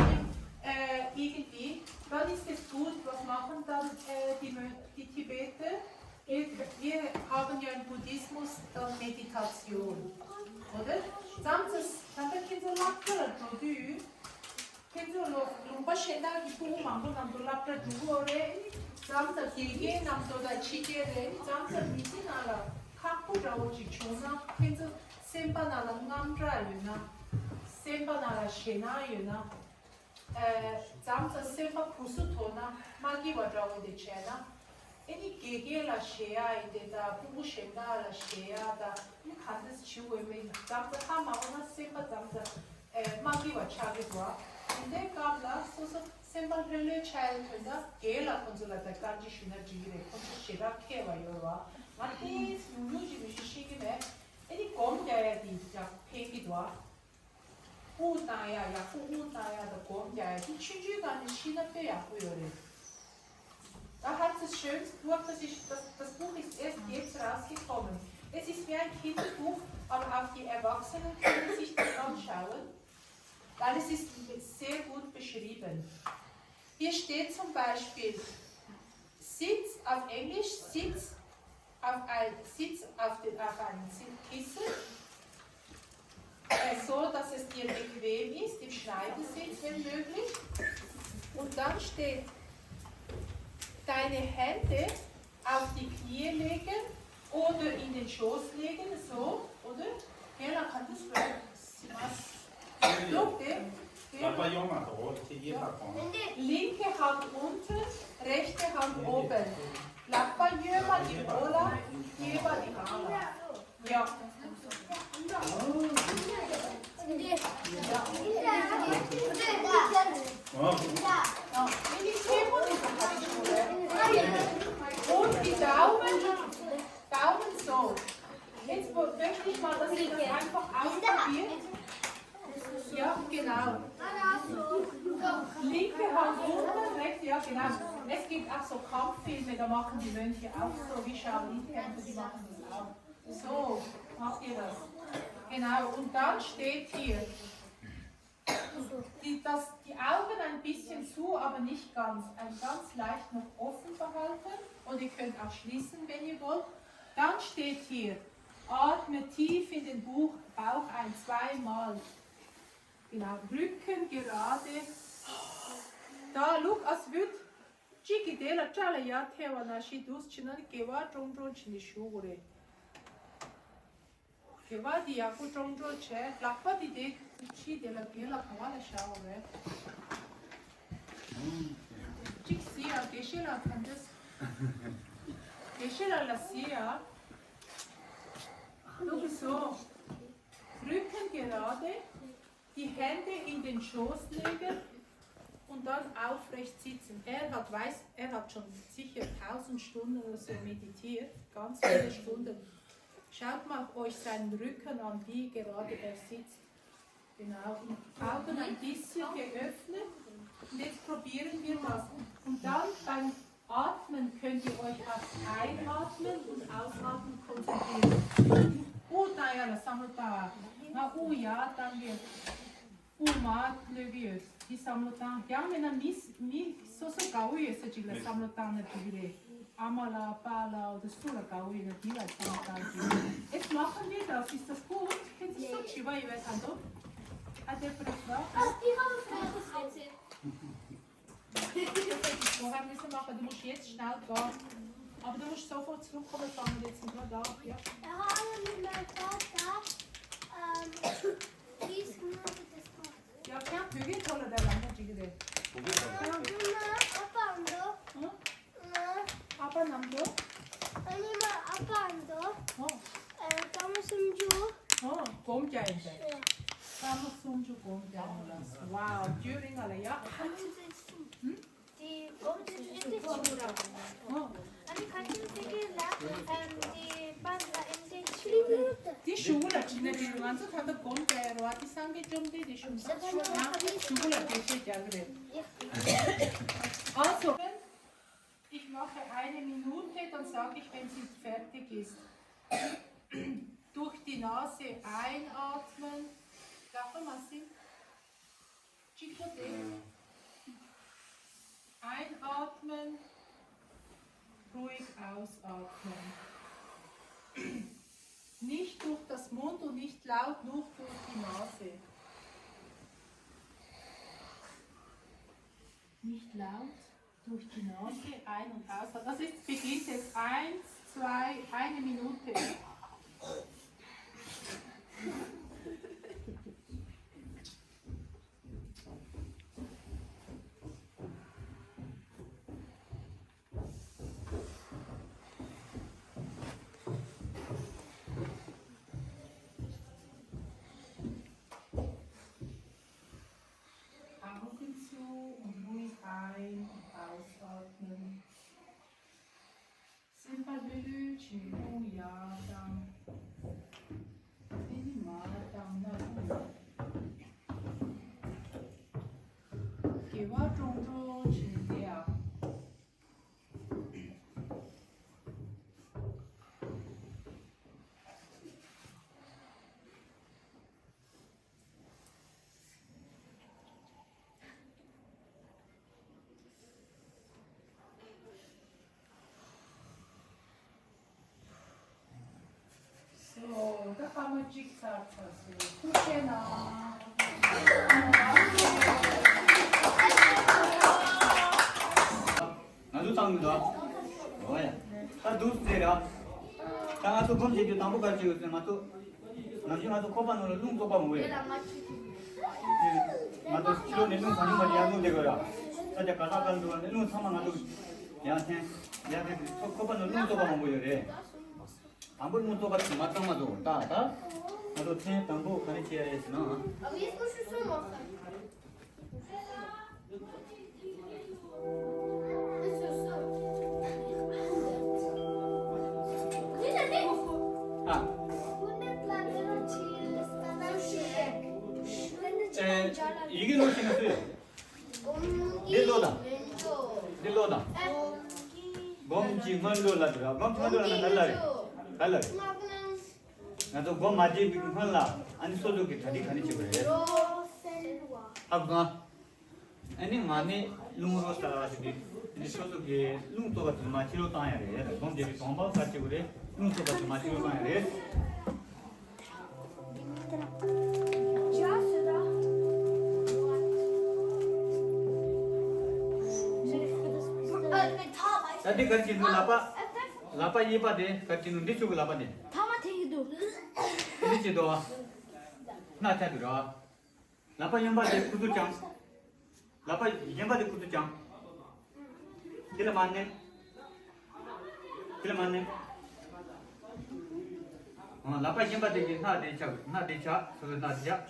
äh, irgendwie, dann ist es gut, was machen dann äh, die, Mö- die Tibeter? Wir, wir haben ja im Buddhismus dann Meditation, oder? Samsas, samsas kinso laptara dodu. ཁྱེད་ཚོ་ལོ་ལུང་པ་གཞན་དག་གི་ཕྲུ་གུ་མང་པོ་ནང་དུ་སློབ་གྲྭ་འགྲོ་གི་ཡོད་རེད། མཚམས་མཚམས་དགེ་རྒན་རྣམས་ཚོ་དང་ཕྱི་རྒྱལ་རེད། མཚམས་མཚམས་མི་ཚེ་ནང་ལ་ཁག་པོ་འདྲ་བོ་ཅིག་བྱུང་ན་ཁྱེད་ཚོ་སེམས་པ་ནང་ལ་དངངས་སྐྲག་ཡོད་ན། སེམས་པ་ནང་ལ་ཞེད་སྣང་ཡོད་ན། ཨ་མཚམས་མཚམས་སེམས་པ་སྦུ་སུ་དོར་ན་མ་སྐྱིད་པ་འདྲ་བོ་དེ་བྱས་ན། ཨེ་ནི་དགེ་རྒན་ལ་ཞེད་ཡ་ཡིན་དེ་ད་ཕྲུ་གུ་གཞན་དག་ལ་ཞེད་ཡ་ད་ཨེ་ནི་ག་འདྲས་བྱེད་འོས་མེད། མཚམས་མཚམས་ཧ་མ་གོ་ན་སེམས་པ་མཚམས་མཚམས་ཨེ་མ་སྐྱིད་པ་ཆགས་ཀྱི་འདུག་ཨ། དེ་འདྲའི་སྐབས་ལ་སོ་སོ་སེམས་པ་ལྷོད་ལྷོད་ཆགས་ཡ་དོན་དག་རྒན་ལགས་ཁོང་ཚོ་ལ་ད་བཀའ་འདྲི་ཞུས་ན་འགྲིག་གི་རེད། ཁོང་ཚོ་ཞེ་དྲག་མཁས་པ་ཡོད་རེད་བ། ང་ཏོག་ཙམ་ཉུང་ཉུང་ཅིག་མི་ཤེས་ཤེས་ཀྱི་མེད། ཨེ་ནི་སྒོམ་རྒྱག་ཡ་དེ་ཡག་ཕན་གྱི་འདུག་ཨ། དབུགས་གཏོང་ཡ་ཡག་པོ་དབུགས་གཏོང་ཡ་དང་སྒོམ་རྒྱག་ཡ་དེ་ཆུང་ཆུང་སྒང་ནས་ཤེས་ན་དཔེ་ཡག་པོ་ཡོད་རེད། Da hat es schönes Buch, das, ist, das, das Buch ist erst jetzt rausgekommen. Es ist wie ein Kinderbuch, aber auch die Erwachsenen können sich das anschauen, weil es ist sehr gut beschrieben. Hier steht zum Beispiel, Sitz auf Englisch, Sitz auf ein, Sitz auf, den, auf einem Kissen, äh, so dass es dir bequem ist, im Schneidersitz, wenn möglich. Und dann steht, deine Hände auf die Knie legen oder in den Schoß legen, so, oder? Gell, kann das sein? Was? Look, gell? Gell? Ja. Linke Hand unten, rechte Hand oben. Lappa yöma di bola, yöma di ala. Ja. Ja. Ja. Und die Daumen, Daumen so. Jetzt möchte ich mal, dass ihr das einfach ausprobiert. Ja, genau. Linke Hand unten, rechte, ja, genau. Es gibt auch so Kampffilme, da machen die Mönche auch so, wie Shaolin-Kämpfer, die machen das auch. So, macht ihr das. Genau, und dann steht hier, die, das, die Augen ein bisschen zu, aber nicht ganz. Ein ganz leicht noch offen behalten. Und ihr könnt auch schließen, wenn ihr wollt. Dann steht hier, atme tief in den Buch, Bauch ein, zweimal. Genau, Rücken gerade. Da, look, als würde གཅིག་གིས་དེ་ལ་སྐྲ་ལ་ཡར་ཐལ་བ་ནང་བཞིན་འདུག་བྱས་ན་ནི་དགེ་བ་ཀྲོང་ཀྲོང་བྱས་ནས་བཞུགས་དགོས་རེད། དགེ་བ་འདི་ཡག་པོ་སྐྱོང་གྲོགས་བྱས། ལག་པ་འདི་དེ་ཕྱི་དེ་ལ་དེ་ལ་ག་བ་ལ་བཞག་པ་རེད། གཅིག་གཟིགས་ཡ། དགེ་བཤེས་ལགས་ག་འདྲས། དགེ་བཤེས་ལགས་ལ་གཟིགས་ཡ། Du bist so. Rücken gerade. Die Hände in den Schoß legen und dann aufrecht sitzen. Er hat, weiß, er hat schon sicher tausend Stunden oder so meditiert, ganz viele Stunden. Schaut mal, ob euch seinen Rücken an, wie gerade er sitzt. Genau, und Augen ein bisschen geöffnet. Und jetzt probieren wir das. Und dann beim Atmen könnt ihr euch aufs Einatmen und Ausatmen konzentrieren. Oh, Diana, sammeln da. Na, oh ja, danke. Oh, Mann, Löwius, die sammeln da. Ja, wenn er mich, mich so, so gau ist, die sammeln da natürlich. ཨ་མ་ལ་པཱ་ལ་འོ་དེ་སུ་ལ་དགའ་བོ་ཡིན་ན་དེ་ལ་བསམ་བློ་བཏང་རྒྱུ། Jetzt machen wir das, ist das gut? Kennst du so Chiba Iwai Tando? Hat der Professor? Oh, die haben Freude. Woher müssen machen? Du musst jetzt schnell gehen. Aber du musst sofort zurückkommen, fangen wir jetzt gerade auf, ja? Ja, hallo, mit meinem Vater. Ähm, wie ist nur das Ja, klar, Pöge toller der Land, Jigre. ཨ་མ་ཨ་ཕ་འདུག་ཨ་ཨ་ཨ་ཕ་ནམ་འདུག་ཨ་ནི་མ་ཨ་ཕ་འདུག་ཨོ། ཨ་ཀ་མོ་སུམ་ཅུ། ཨོ། སྒོམ་རྒྱག་ཡིན་པས། ཀ་མོ་སུམ་ཅུ་སྒོམ་རྒྱག་ཡིན་ལ། ཝའོ། རྒྱུན་རིང་ང་ལ་ཡ། ཨ་ནི་ཚེ་གསུམ། ཧུམ། དེ་སྒོམ་དེ་ཚོ་ཨེ་འདྲ་ཆེ་བོ་ར། ཨོ། ཨ་ནི་ཁ་ཆེམས་དེ་གའི་ལ་ཨམ་དེ་པར་ལ་ཨེ་འདྲ་ཆེ་བོ། དེ་གཞུག་གུ་ལ་ཁྲིད་ན་དེ་ང་ཚོ་ད་ལྟ་སྒོམ་རྒྱག་ཡ་ར་བ་དེ་སངས་རྒྱས་བཅོམ་ལྡན་འདས་གཞུང་ས་ཤོད་ན་གཞུག་གུ་ལ་དེ་ཚོ་རྒྱག་གི་རེད། Also, ich mache eine Minute, dann sage ich, wenn sie fertig ist. Durch die Nase einatmen. Darf man mal singen? Chico de. Einatmen, ruhig ausatmen. Nicht durch das Mund und nicht laut, nur durch die Nase. Nicht laut, durch die Nase ein- und ausatmen. Das ist, beginnt jetzt eins, zwei, eine Minute. Augen zu und ruhig ein- und ausatmen. སེམས་པ་ལྷོད་ལྷོད་བྱེད་རྒྱུ་ཡག་དང་། ཨེ་ནི་མ་དང་ན་དགེ་བ་སྐྱོང་སྐྱོང་བྱེད་དེ་ཡག So, ད་སྐར་མ་གཅིག་ཚར་ཚར་སོང་། ཐུགས་རྗེ་གནང་། ང་ཚོ་ཚང་མི་འདུག་ཨོ་ཡ། ད་འདུག་ཟེར་ར། ད་ང་ཚོ་སྒོམ་བྱེད་རྒྱུ་དང་པོ་ག་རེ་བྱེད་དགོས་ཟེར་ན། ང་ཚོ་ནམ་རྒྱུན་ང་ཚོ་ཁོག་པ་ནང་ལ་རླུང་བཙོག་པ་མང་པོ་ཡོད། ང་ཚོ་ཕྱི་ལོགས་ནས་རླུང་གང་བྱུང་མ་བྱུང་ཡར་རླུང་བསྡད་དགོས་ར། ས་ཆ་ག་ས་ག་འདུག་ནས་རླུང་ཚང་མ་ང་ཚོ་ཡར་འཐེན། ཡར་འཐེན་དུས་ཁོག་པ་ནང་རླུང་བཙོག་པ་མང་པོ་ཡོད་རེད། དང་པོ་རླུང་བཙོག་པ་དེ་མ་གཙང་མ་བཟོ་དགོས། ད་ད་ང་ཚོ་ཐེངས་དང་པོ་ག་རེ་བྱེད་ཡ་རེད་ཟེར་ན། ཨ། ཨེ། ཡི་གེ་ནོར་ཤེས་ན་སུ་ཡོད། འདི་ཀློག་དང་། འདི་ཀློག་དང་། སྒོམ་གྱི་སྔོན་འགྲོ་ལ་འདུག་ར། སྒོམ་གྱི་སྔོན་འགྲོ་ལ་ན་ག་ལ་རེད། ག་ལ་རེད། ང་ཚོ་སྒོམ་མ་བྱེད་པའི་སྔོན་ལ་ཨ་ནི་སོ་སོ་གི་གྲ་སྒྲིག་ག་ནས་བྱེད་དགོས་རེད། ཧ་གོ་སོང་ཨ། ཨ་ནི་ང་ནི་རླུང་རོ་ལྟ་བ་ཞིག་གིས་ཨ་ནི་སོ་སོ་གི་རླུང་བཙོག་པ་དེ་མ་ཕྱི་ལོགས་བཏང་ཡ་རེད། སྒོམ་བྱེད་པའི་གདོང་པ་ག་བྱེད་དགོས་རེད། རླུང་བཙོག་པ་དེ་མ་ཕྱི་ལོགས་བཏང་ཡ་རེད། ད་འདི་ག་རེ་བྱེད་འདུག་ལག་པ། ལག་པ་གཡས་པ་དེ་ག་རེ་བྱེད་འདུག་འདི་ཚུགས་ཀྱི་ལག་པ་དེ། ཐ་མ་འཐེན་གྱི་འདུག་འདི་བྱེད་དོ། སྣ་ཆ་དུ་ར། ལག་པ་གཡོན་པ་དེ་ཁུ་ཚུར་བརྐྱང་། ལག་པ་གཞན་པ་དེ་ཁུ་ཚུར་བརྐྱང་། དེ་ལ་མ་མནན། དེ་ལ་མ་མནན། ཨ། ལག་པ་གཞན་པ་དེ་གིས་སྣ་དེ་ཆག་སྣ་དེ་ཆག་སོ་སོའི་སྣ་དེ་ཆག་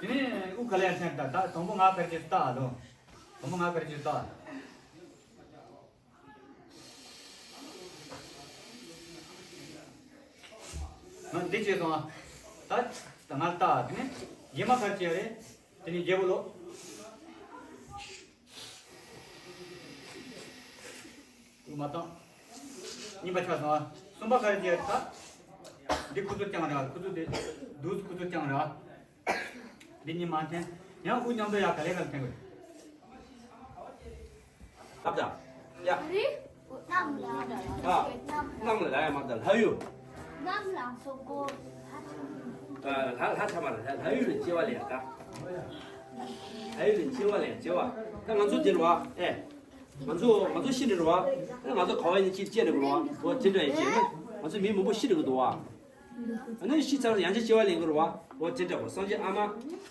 དེ་ནས་དབུགས་ག་ལེར་འཐེན། ད་ད་དང་པོ་ང་ཕར་ཅིག་ལྟ་ཨ་ལོ། དང་པོ་ང་ཕར་ཅིག་ལྟ། ང་འདི་བྱས་སོང་ཨ། ད་ད་ང་ལྟ། དེ་ནས་རྗེས་མ་ཕར་ཅིག་ཡ་རེད། དེ་ནས་རྗེས་པོ་ལོ། དབུགས་མ་བཏང་། གཉིས་པ་ཆག་སོང་ཨ། གསུམ་པ་ཕར་ཅིག་ཡ་རེད། ད་འདི་ཁུ་ཚུར་བརྐྱང་ར། ཁུ་ཚུར་དེ་དུས་ཁུ་ཚུར་བརྐྱང་ར། འདི་གཉིས་མ་འཐེན། ཡང་དབུགས་མཉམ་དུ་ཡར་ག་ལེ་ག་ལེ་འཐེན་དགོས། ཨ་ད། ཡ། རེད། གནམ་ལ། ཨ། གནམ་ལ་ཡ་མ་ད་ལྷ་ཡུ། གནམ་ལ་སོག་པོ། ཨ། ལྷ་ལྷ་ཚ་མ་ལ་ལྷ་ལྷ་ཡུ་ལ་སྐྱེ་བ་ལེན་ད། ལྷ་ཡུ་ལ་སྐྱེ་བ་ལེན་སྐྱེ་བ། ད་ང་ཚོ་འདིར་བ། ཨེ། ང་ཚོ་ང་ཚོ་ཤི་འདིར་བ། ཨེ། ང་ཚོ་ག་བ་ཡིན་ཅི་སྐྱེ་འདྲ་གི་ར་བ། འོ་དེ་འདྲ་ཡིན་ཅེ་ན། ང་ཚོ་མི་མང་པོ་ཤི་འདྲ་གི་འདུག་བ། ཨ་ནི་ཤི་ཚར་ཡང་ཅིག་སྐྱེ་བ་ལེན་དགོས་རེད་བ། འོ་དེ་འདྲ་བོ། སངས་རྒྱས་ཨ་མ།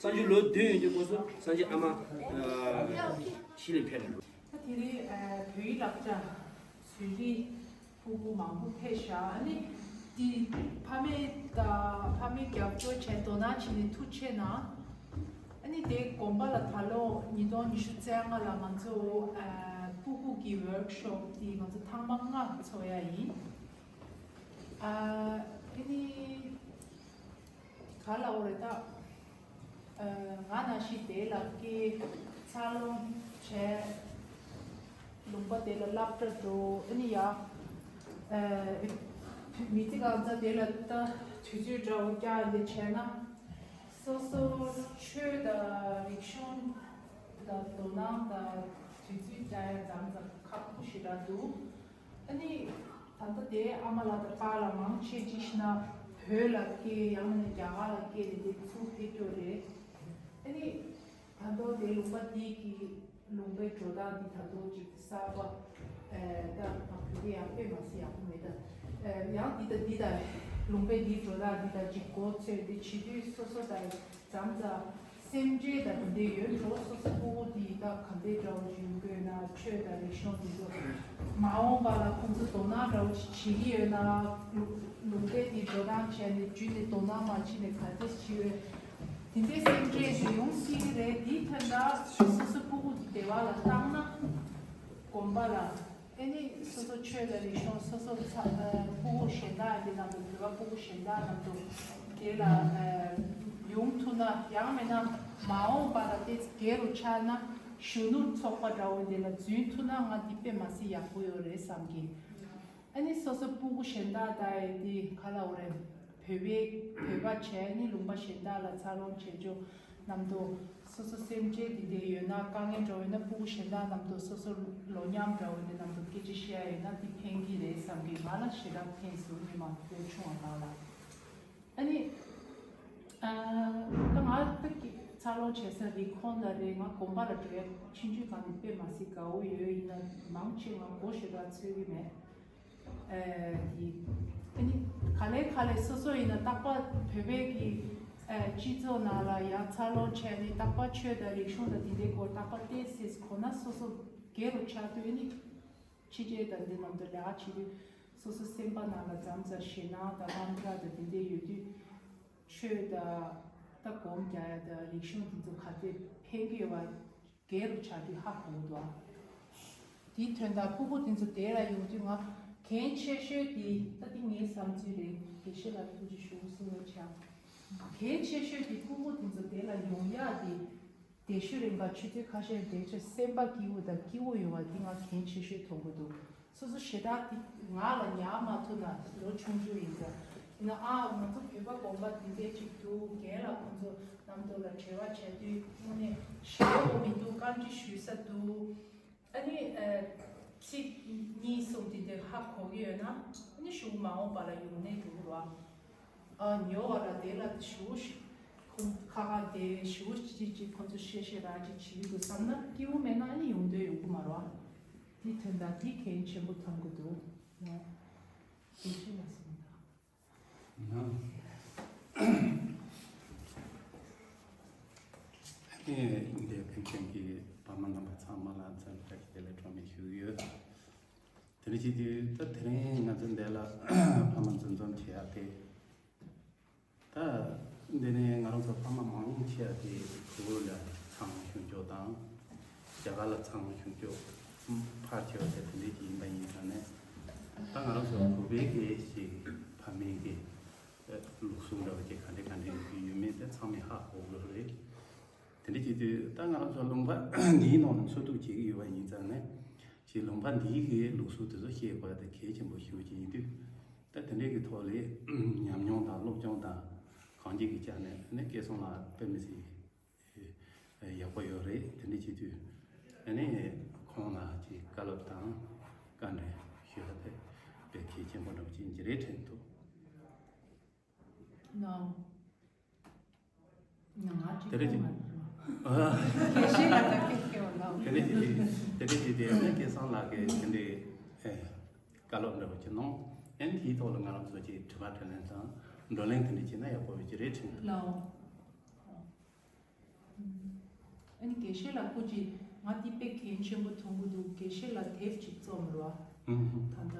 སངས་རྒྱས་ལོ་བདུན་ཡོད་དུས་སྐབས་སུ་སངས་རྒྱས་ཨ་མ། ཨ། ཤི་ལ་ཕེབས་ནས། ད་དེ་རིང་ཨ་བོད་ཡིག་སློབ་གྲྭ་ཚོས་རིག་ཕྲུ་གུ་མང་པོ་ཕེབས་ཤག་ཨ་ནི་དེ་ཕ་མེས་དང་ཕ་མེས་རྒྱབ་སྐྱོར་བྱས་དོ་སྣང་བྱས་ནས་ཐུགས་རྗེ་གནང་། ཨ་ནི་དེ་དགོན་པ་ལ་ད་ལོ་ཉིས་སྟོང་ཉི་ཤུ་རྩ་ལྔ་ལ་ང་ཚོ་ཨ་ཕྲུ་གུ་གི་ཝོརྐ་ཤོབ་དེ་ང་ཚོ་ཐེངས་མ་ལྔ་ཚོགས་ཡ་ཡིན། ཨ་ཨ་ནི་ག་ལབ་དགོས་རེད་ད། ཨ་ང་ནང་བཞིན་དེ་ལ་སྐྱེས། འཚར་ལོངས་བྱས། ལུང་པ་དེ་ལ་སློབ་གྲྭ་འགྲོ། ཨ་ནི་ཡ། ཨ་མི་ཚེ་གང་ཚ་དེ་ལ་ད་དུས་ཚོད་འདྲ་བོ་བསྐྱལ་འདི་བྱས་ན། སོ་སོ་ཆོས་དང་རིག་གཞུང་ལ་དོ་སྣང་དང་དུས་ཚོད་བསྐྱལ་ཡ་ཙམ་ཙམ་ཁག་པོ་ཞེ་དྲག་འདུག་ཨ་ནི་ད་ལྟ་དེ་ཨ་མ་ལགས་དང་པཱ་ལགས་མང་ཆེ་ཅིག་ཤི་ན་བོད་ལ་སྐྱེས། ཡང་ན་རྒྱ་གར་ལ་སྐྱེས་ནས་དེ་ཚུར་ཕེབས་ཀྱི་རེད། ཨ་ནི་ད་དུང་དེ་ལུང་པ་འདི་གི་ལུང་པའི་འགྲོ་སྟངས་འདི་ད་དུང་ཅིག་གསར་པ། ཨ་ད་ང་བོད་སྐད་ཡང་དཔེ་མ་སྲིད་ཡག་པོ་མེད་ད། ཨ་ཡང་འདི་ད་འདི་ད་ལུང་པའི་འདིའི་འགྲོ་སྟངས་འདི་ད་ཅིག་མགོ་ཚོས་འདི་བྱེད་དུས་སོ་སོ་ད་ཙམ་ཙམ། སེམས་ཁྲལ་དང་དེ་འདྲའི་ཡོད་འགྲོ། སོ་སོ་ཕྲུ་གུ་དེ་དག་ག་འདྲའི་འདྲ་བོ་ཞིག་དགོས་ན། ཆོས་དང་རིག་གཞུང་དེ་ཚོ་མ་འོངས་པ་ལ་ཁོང་ཚོ་དོ་སྣང་འདྲ་བོ་ཞིག་བྱེད་ཀྱི་ཡོད་ན། ལུང་པའི་དེ་འགྲོ་སྟངས་བྱས་ནས་རྒྱུན་ནས་དོ་སྣང་མ་བྱས་ནས་ག་འདྲ་ཞིག་ཡོད། དེ་འདྲའི་སེམས་ཁྲལ་ཞིག་ཡོང་སྲིད་ཀྱི་རེད། དེའི་ཐད་ལ་སོ་སོ་ཕྲུ་གུ་དེ་སྡེ་བ་ལ་བཏང་ན། དགོན་པ་ལ། ཨེ་ནི་སོ་སོ་ཆོས་དང་རིག་གཞུང་སོ་སོ་ཚ་ཨ་ཕྲུ་གུ་གཞན་དག་འདི་ནང་དུ་བོད་པ་ཕྲུ་གུ་གཞན་དག་ནང་དུ་དེ་ལ་ཨ་ཡོང་ཐུབ་ན། ཡང་མིན་ན་མ་འོངས་པ་ལ་དེ་སྒེར་རུ་ཆགས་ན་གཞོན་ནུ་ཚོགས་པ་འདྲ་བོ་འདི་ལ་འཛུལ་ཐུབ་ན་ང་འདི་དཔེ་མ་སྲིད་ཡག་པོ་ཡོད་རེད་བསམ་གི། ཨ་ནི་སོ་སོ་ཕྲུ་གུ་གཞན་དག་དང་ཨེ་འདི་ག་ལབ་དགོས་རེད། བོད་པའི་བོད་པ་བྱས་ནི་ལུང་པ་གཞན་དག་ལ་འཚར་ལོངས་བྱེད་ཕྱོགས་རྣམ་རྟོག་སོ་སོ་སེམས་ཁྲལ་འདི་འདྲའི་ཡོད་ན། དཀའ་ངལ་འདྲ་བོ་ཡོད་ན་ཕྲུ་གུ་གཞན་དག་རྣམ་རྟོག་སོ་སོ་ལོ་མཉམ་འདྲ་བོ་འདི་རྣམ་རྟོག་སྐད་ཆ་བཤད་ཡ་ཡོད་ན་འདི་ཕན་གྱི་རེད་བསམ་གི། ང་ལ་ཞེ་དྲག་ཕན་སོང་། སྔོན་མ་བོད་ཆུང་བ་སྒང་ལ། ཨ་ནི་ཨ་ད་ང་ད་གི་འཚར་ལོངས་བྱེད་ས་འདི་ཁོང་ལ་རེད། ང་དགོན་པ་ལ་འགྲོ་ཡ་ཆུང་ཆུང་སྒང་ནས་དཔེ་མ་སྲིད་དགའ་བོ་ཡོད། ཡིན་ན་མང་ཆེ་ང་མགོ་ཞེ་དྲག་ཚོད་ཀྱི་མེད། ཨེ་དེ་ཨ་ནི་ག་ལེ་ག་ལེ་སོ་སོ་ཡིན་ན་རྟག་པར་བོད་པའི་གི་ཨེ་སྤྱི་ཚོགས་ནང་ལ་ཡང་འཚར་ལོངས་བྱས་ནས་རྟག་པར་ཆོས་དང་རིག་གཞུང་དང་དེ་འདྲའི་སྐོར་རྟག་པར་བལྟས་སྲིད་གོ་ན། སོ་སོ་སྒེར་རུ་ཆགས་དུས་ཨ་ནི་ཕྱི་རྒྱལ་དང་འདི་ནང་དུ་ལས་ཀ་བྱེད་དུས་སོ་སོ་སེམས་པ་ནང་ལ་ཙམ་ཙམ་ཞེད་སྣང་དང་དངངས་སྐྲག་དང་དེ་འདྲའི་ཡོད་དུས། ཆོས་དང་ད་སྒོམ་རྒྱག་ཡ་དང་རིག་གཞུང་དེ་ཚོ་ག་ཚོད་ཕན་གྱི་ཡོད་པ། སྒེར་རུ་ཆགས་དུས་ཧ་གོ་གི་འདུག་ཨ། དེའི་དོན་དག་ཕྲུ་གུ་དེ་ཚོ་དེ་ལ་ཡོང་དུས་ང་གལ་ཆེ་ཤོས་དེ་ད་དེ་ངའི་བསམ་ཚུལ་རེད། དགེ་བཤེས་ལགས་ཐུགས་རྗེ་ཞུ་གསུང་རོགས་བྱ། གལ་ཆེ་ཤོས་དེ་ཕྲུ་གུ་དེ་ཚོ་དེ་ལ་ཡོང་ཡག་དེ་དེ་ཤོད་རིང་ག་ཆུ་ཚོད་ཁ་ཤས་དེ་ཚོ་སེམས་པ་སྐྱིད་པོ་དང་སྐྱིད་པོ་ཡོང་བ་དེ་ང་གལ་ཆེ་ཤོས་མཐོང་གི་འདུག་སོ་སོ་ཞེ་དྲག་དེ་ང་ལ་ཉར་མ་ཐུབ་ན་ལོ་ཆུང་ཆུང་ཡིན་ཙང་། ཡིན་ན་ཨ་ང་ཚོ་བོད་པ་དགོན་པ་འདི་འདྲས་ཅིག་འདུག་རྒན་ལགས་ཁོང་ཚོ་རྣམ་རྟོག་ལ་འབྲེལ་བ་བྱས་དུས་དངོས་གནས་ཞེ་པོ་མི་འདུག་བཀའ་འདྲི་ཞུ་ས་འདུག་ཨ་ནི་ཨ་ཚིག་གཉིས་གསུམ་འདི་འདྲས་ཧ་གོ་གི་ཡོད་ན་ཨ་ནི་གཞུག་མ་འོངས་པ་ལ་ཡོང་གནས་འགྲོ་གི་རེད་བ། ཨ་ཉོ་བ་ལ་དེ་ལ་ཞུ་ཁོང་ཁ་ཁ་དེ་ཞུ་ཅིག་ཅིག་ཁོང་ཚོ་བཤད་བཤད་ར་ཅིག་བྱེད་ཀྱི་འདུག་བསམ་ན་སྐྱིད་པོ་མེད་ན་ཨ་ནི་ཡོང་འདོད་ཡོང་གི་མ་རེད་བ། དེ་དོན་དག་དེ་གལ་ཆེན་པོ་མཐོང་གི་འདུག་ཡང་དེ་ཤེས་མ་སོང་ད། ཡང་ ཚང་མ་ལ་འཚམས་འདྲི་བཀྲ་ཤིས་བདེ་ལེགས་གྲངས་མེད་ཞུ་གི་ཡོད། དེ་འདྲ་བྱེད་དུས་ད་དེ་རིང་ང་ཚོ་འདི་ལ་ཕ་མ་འཛིན་འཛོམས་བྱེད་ཡག་དེ། ད་འདི་ནས་ང་རང་ཚོ་ཕ་མ་མང་ཆེ་བ་དེ་བོད་ལ་ཚང་བྱུང་ཆོག་དང་། རྒྱ་གར་ལ་ཚང་བྱུང་ཆོག་ཕར་ཆེ་བ་དེ་དེ་འདྲས་ཅིག་ཡིན་པ་ཡིན་ཙང་ནས། ད་ང་རང་ཚོ་བོད་པའི་གི་ཞིག་ཕ་མའི་གི་ལུགས་སྲོལ་འདྲ་བ་ཅིག་ག་འདྲས་ག་འདྲས་ཡོད་མེད་དེ་ཚང་མས་ཧ་གོ་གི་རེད། དེ་འདྲ་བྱེད་དུས་ད་ང་རང་ཚོ་ལུང་པ་འདིའི་ནང་ལ་འཚོ་སྡོད་བྱེད་ཀྱི་ཡོད་པ་ཡིན་ཙང་ནས། ཞིག་ལུང་པ་འདིའི་གི་ལུགས་སྲོལ་དེ་ཚོ་ཤེས་དགོས་དེ་གལ་ཆེན་པོ་ཞིག་ཅིག་ཡིན་དུས། ད་དེ་འདྲའི་གི་ཐོག་ལས་ཉམས་མྱོང་དང་སློབ་སྦྱོང་དང་གང་ཅིའི་གི་ཆ་ནས་ནི་སྐལ་བཟང་ལགས་དཔེ་མི་སྲིད་ཡག་པོ་ཡོད་རེད། དེ་འདྲ་བྱེད་དུས་ཨ་ནི་ཁོང་ལ་ཅིག་བཀའ་སློབ་དང་བཀའ་འདྲི་ཞུ་ཡ་དེ་དཔེ་གལ་ཆེན་པོ་འདྲ་པོ་ཅིག་ཡིན་གྱི་རེད་དྲན་འདུག No. ང་ཅིག་དེ་རེད་ཅིག་ཨ། དགེ་བཤེས་ལགས་ཀྱིས་སྐྱེ་བ་ལ། དེ་རེད་ཅིག་དེ་རེད་ཅིག་དེ་ནི་སྐལ་བཟང་ལགས་ཀྱིས་དེ་འདྲའི་ཨེ་བཀའ་སློབ་འདྲ་པོ་ཅིག་གནང་། ཨན་དེའི་ཐོག་ལ་ང་རང་ཚོ་ཅིག་དྲི་བ་དྲིས་ལན་དང་བགྲོ་གླེང་དེ་འདྲ་བྱས་ན་ཡག་པོ་ཡོད་ཀྱི་རེད་དྲན། ལའོ། ཨ་ནི་དགེ་བཤེས་ལགས་སྐུ་མཁྱེན། ང་འདི་དཔེ་གལ་ཆེན་པོ་མཐོང་གི་འདུག་དགེ་བཤེས་ལགས་དེབ་ཅིག་རྩོམ་རོགས། ཨུམ། ད་ལྟ་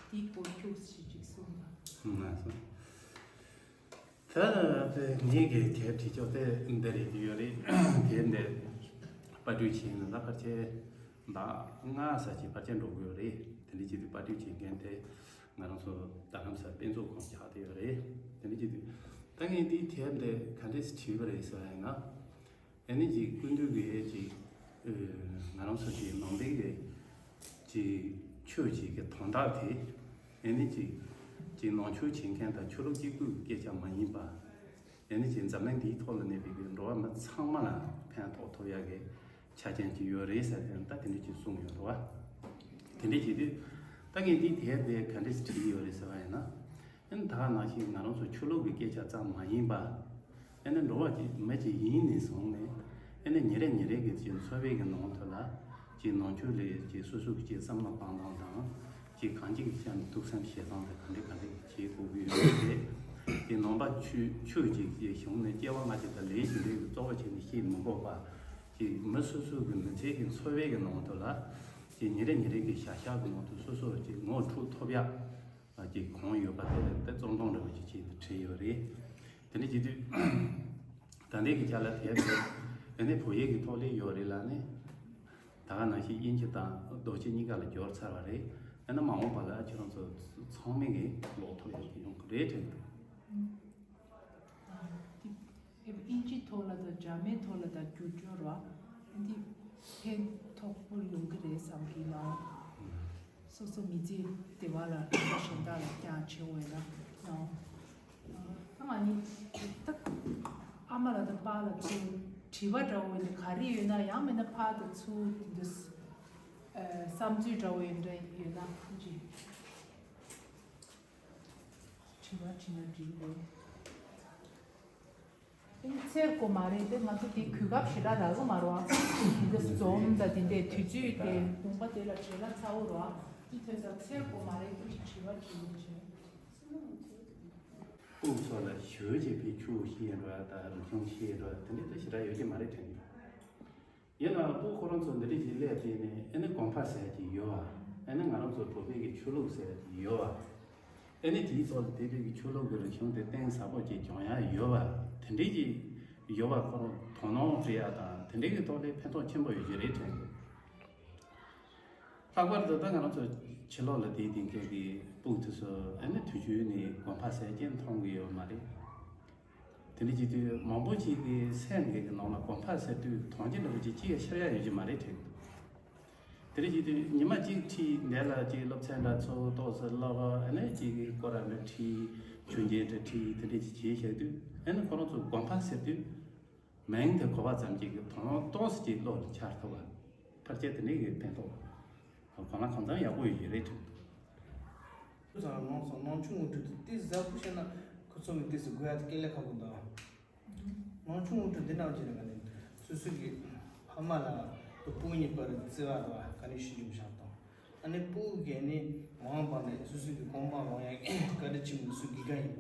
འདིའི་སྐོར་ཁྱུག་ཙམ་ཅིག་གསུངས་དང་། ལགས་སོ། ད་དེ་ངེད་ཀྱི་དེབ་བྲིས་ཆོག་དེ་འདི་རེད་ཀྱི་ཡོད་རེད། དེབ་འདི་པར་སྐྲུན་བྱས་ནས་ད་ཕལ་ཆེར་ཟླ་ལྔ་ཙམ་ཅིག་ཕལ་ཆེར་འགྲོ་གི་ཡོད་རེད། དེ་འདྲ་བྱེད་དུས་པར་སྐྲུན་བྱེད་མཁན་དེ་ང་རང་ཚོ་རྡ་རམ་ས་ལ་དཔེ་མཛོད་ཁང་ཆགས་བསྡད་ཡོད་རེད། དེ་འདྲ་བྱེད་དུས་ད་ངས་འདིའི་དེབ་འདི་ག་འདྲས་བྲིས་པ་རེད་ཟེར་བ་ཡིན་ན། ཨ་ནི་ཅིག་སྐུ་མདུན་གྱི་ཅིག་ཨ་ང་རང་ཚོ་ཅིག་ནང་པའི་གི་ཅིག་ཆོས་ཅིག་གི་དོན་དག་དེ་ཨ་ནི་ཅིག་ཅིག་ནང་ཆོས་བྱེད་མཁན་དང་ཆོས་ལུགས་གཅིག་པུའི་སྐད་ཆ་མ་ཡིན་པ། ཨ་ནི་ཅིག་འཛམ་གླིང་འདིའི་ཐོག་ལ་གནས་པའི་གི་འགྲོ་བ་མི་ཚང་མ་ལ་ཕན་ཐོགས་ཐུབ་ཡག་གི་ཆ་རྐྱེན་ཅིག་ཡོད་རེད་ཟེར་ཏེ་ད་དེ་འདྲ་ཅིག་གསུངས་ཡོད་འདུག་བ། དེ་འདྲ་བྱེད་དུས་ད་ངས་འདིའི་དེབ་དེ་ག་འདྲ་ཞིག་བྲིས་ཡོད་རེད་ཟེར་བ་ཡིན་ན། ཨ་ནི་ད་ག་ནང་བཞིན་ང་རང་ཚོ་ཆོས་ལུགས་ཀྱི་སྐད་ཆ་ཙམ་མ་ཡིན་པ། ཨ་ནི་འགྲོ་བ་ཅིག་མི་ཅིག་ཡིན་ནས་བཟུང་ནས་ཨ་ནི་ཉིན་རེ་ཉིན་རེ་གི་ཅིག་འཚོ་བའི་གི་ནང་དུ་ལ་ཅིག་ནང་ཆོས་ལས་ཅིག་སོ་སོ་གི་ཅིག་བསམ་བློ་བཏང་སྟངས་དང་ཅིག་གང་ཅིའི་ཆ་ནས་ཐུགས་བསམ་བཞེས་སྟངས་དེ་ག་འདྲ་ག་འདྲ་བྱེད་དགོས་ཀྱི་ཡོད་རེད། ཅིག་ནང་པ་ཆོས་ཆོས་ཅིག་ཅིག་བྱུང་ནས་སྐྱེ་བ་སྔ་ཕྱི་དང་ལས་ཅི་འདྲའི་གི་གཙོ་བོ་བྱས་ནས་བཤད་མི་དགོས་པ། ཅིག་མི་སོ་སོ་གི་མི་ཚེ་གི་འཚོ་བའི་གི་ནང་དུ་ལ་ཅིག་ཉིན་རེ་ཉིན་རེ་གི་བྱ་གཞག་གི་ནང་དུ་སོ་སོ་ཅིག་ངོ་འཕྲོད་ཐུབ་ཡག་ཅིག་གང་ཡོད་པ་དེ་དེ་རྩོམ་སྟངས་འདྲ་བོ་ཅིག་བྱས་ནས་བྲིས་ཡོད་རེད། དེ་འདྲ་བྱེད་དུས་ད་ལྟའི་གི་ཆ་ལ་དེབ་དེ་ཨ་ནི་བོད་ཡིག་གི་ཐོག་ལས་ཡོད་རེད་ལ་ནི། ད་ག་ནང་བཞིན་དབྱིན་ཇི་དང་རྡོ་རྗེ་གཉིས་ཀ་ལ་བསྒྱུར་ཚར་བ་རེད། ཨ་ནི་མ་འོངས་པ་ལ་ཁྱེད་རང་ཚོ་ཚང་མས་གི་ཀློག་ཐུབ་ཡག་གི་ཡོང་གི་རེད་དྲན་འདུག་དབྱིན་ཇིའི་ཐོག་ལ་དང་འཇར་མན་ཐོག་ལ་དང་བསྒྱུར་བཅོས་རོགས་འདི་ཕན་ཐོགས་པོ་ཡོང་གི་རེད་བསམ་གི་ལ། སོ་སོ་མི་ཚེ་བདེ་བ་ལ་རིག་པ་གཞན་དག་ལ་བསྐྱང་བྱེད་འོས་ལ་ཡང་། ཨ་ང་ནི་ད་ཨ་མ་ལ་དང་པཱ་ལ་ཚུར་དྲི་བ་འདྲ་བོ་ཡིན་ན་ག་རེ་ཡོད་ན་ཡང་མིན་ན་ཕར་དང་ཚུར་དེ་འདྲ་བསམ་ཚུལ་འདྲ་བོ་ཡིན་འདྲ་ཡོད་ན་ཅི། དྲི་བ་དྲིས་ན་འགྲིག་གི་རེད། དེ་ནི་འཚེར་དགོས་མ་རེད་དེ་ང་ཚོ་དེ་གོ་སྐབས་ཞེ་དྲག་རག་གི་མ་རེད་བ། དེ་འདྲ་འཛོམས་དང་དེ་འདྲའི་དུས་ཚོད་དེ་དགོངས་པ་དེ་ལ་བྲེལ་བ་ཚ་བོ་རེད་བ། དེ་ཐོས་ས་འཚེར་དགོས་མ་རེད་དེ་དྲི་བ་དྲིས་ནས་བྱས། ཕྲུ་གུ་ཚོ་ལ་ཞོལ་བྱེད་པའི་ཆུ་ཤེས་འགྲོ་ཡ་དང་རིག་གཞུང་ཤེས་འགྲོ་ཡ་དེ་འདྲ་ད་ཞེ་དྲག་ཡོད་ཀྱི་མ་རེད་དྲན་གྱི། ཡིན་ནའང་ཕྲུ་གུ་ཁོ་རང་ཚོ་འདི་འདྲ་ཞིག་སླེབས་དུས་ནས་ཨེ་ནི་དགོན་པ་ཟེར་གྱི་ཡོད་བ། ཨེ་ནི་ང་རང་ཚོ་བོད་པའི་གི་ཆོས་ལུགས་ཟེར་གྱི་ཡོད་བ། ཨེ་ནི་དེའི་ཐོག་ལ་དེ་དུས་ཀྱི་ཆོས་ལུགས་ཀྱི་རིག་གཞུང་དེ་གཏིང་ཟབ་པོ་ཅིག་སྦྱོང་ཡ་ཡོད་བ། དེ་འདྲའི་ཅིག་ཡོད་བ་ཁོ་རང་དོ་སྣང་སྤྲད་ཡ་དང་དེ་འདྲའི་གི་ཐོག་ལས་ཕན་ཐོགས་ཆེན་པོ་ཡོད་ཀྱི་རེད་དྲན་གྱི། ལྷག་པར་དུ་ད་ང་རང་ཚོ་ཕྱི་ལོགས་ལ་བསྡད་དེ་མཁན་གྱི་ཕྲུ་གུ་དེ་ཚོ་ཨ་ནི་དུས་རྒྱུན་ནས་དགོན་པ་ཟེར་གྱི་མཐོང་གི་ཡོད་མ་རེད། དེ་འདྲ་བྱེད་དུས་མང་པོ་ཅིག་གི་སེམས་ཀྱི་ནང་ལ་དགོན་པ་ཟེར་དུས་དོན་རྐྱེན་འདྲ་བོ་ཅིག་ཅི་ཡང་ཤར་ཡ་ཡོད་ཀྱི་མ་རེད་དྲན། དེ་འདྲ་བྱེད་དུས་ཉི་མ་གཅིག་ཁྲིད་འདས་ལ་ཅིག་སློབ་ཚན་འདྲ་ཚོ་ཏོག་ཙམ་བསླབ་པ་ཨ་ནི་ཅིག་གི་སྐོར་ར་འདྲ་ཁྲིད་ཆོས་འབྲེལ་འདྲ་ཁྲིད་དེ་འདྲ་ཅིག་བྱས་བཞག་དུས་ཨ་ནི་ཁོ་རང་ཚོ་དགོན་པ་ཟེར་དུས། མིང་དེ་གོ་བ་ཙམ་གྱིས་ཀྱི་དོན་ཏོག་ཙམ་ཅིག་བློ་ལ་འཆར་ཐུབ་པ། ཕལ་ཆེར་དེ་ནས་ཀྱི་ཕན་ཐོགས་གང་ལ་གང་འཚམ་ཡག་པོ་ཡོད་ཀྱི་རེད་དྲན་འདུག་ཚང་ནང་སོང་ནང་ཆུང་ངུ་དུས་དེ་ཟབ་པོ་བཤད་ན་ཁོ་ཚོ་མི་དེ་སུ་དགོས་ཡ་དེ་སྐད་ལས་ཁག་པོ་འདུག་ནང་ཆུང་ངུ་དུས་འདི་འདྲ་བྱས་ན་ག་ནས་སོ་སོ་གི་ཕ་མ་ལ་དུ་སྤུ་གུ་གཉིས་བར་བརྩེ་བ་དང་ག་ནས་ཤེས་རྒྱུ་བཞག་དང་ཨ་ནི་སྤུ་གུ་གས་ནི་མང་བ་ནས་སོ་སོ་གི་གོང་མ་རང་ཡང་བཀའ་དྲིན་ཆེན་པོ་སུ་དགེ་རྒན་ཡིན་པ།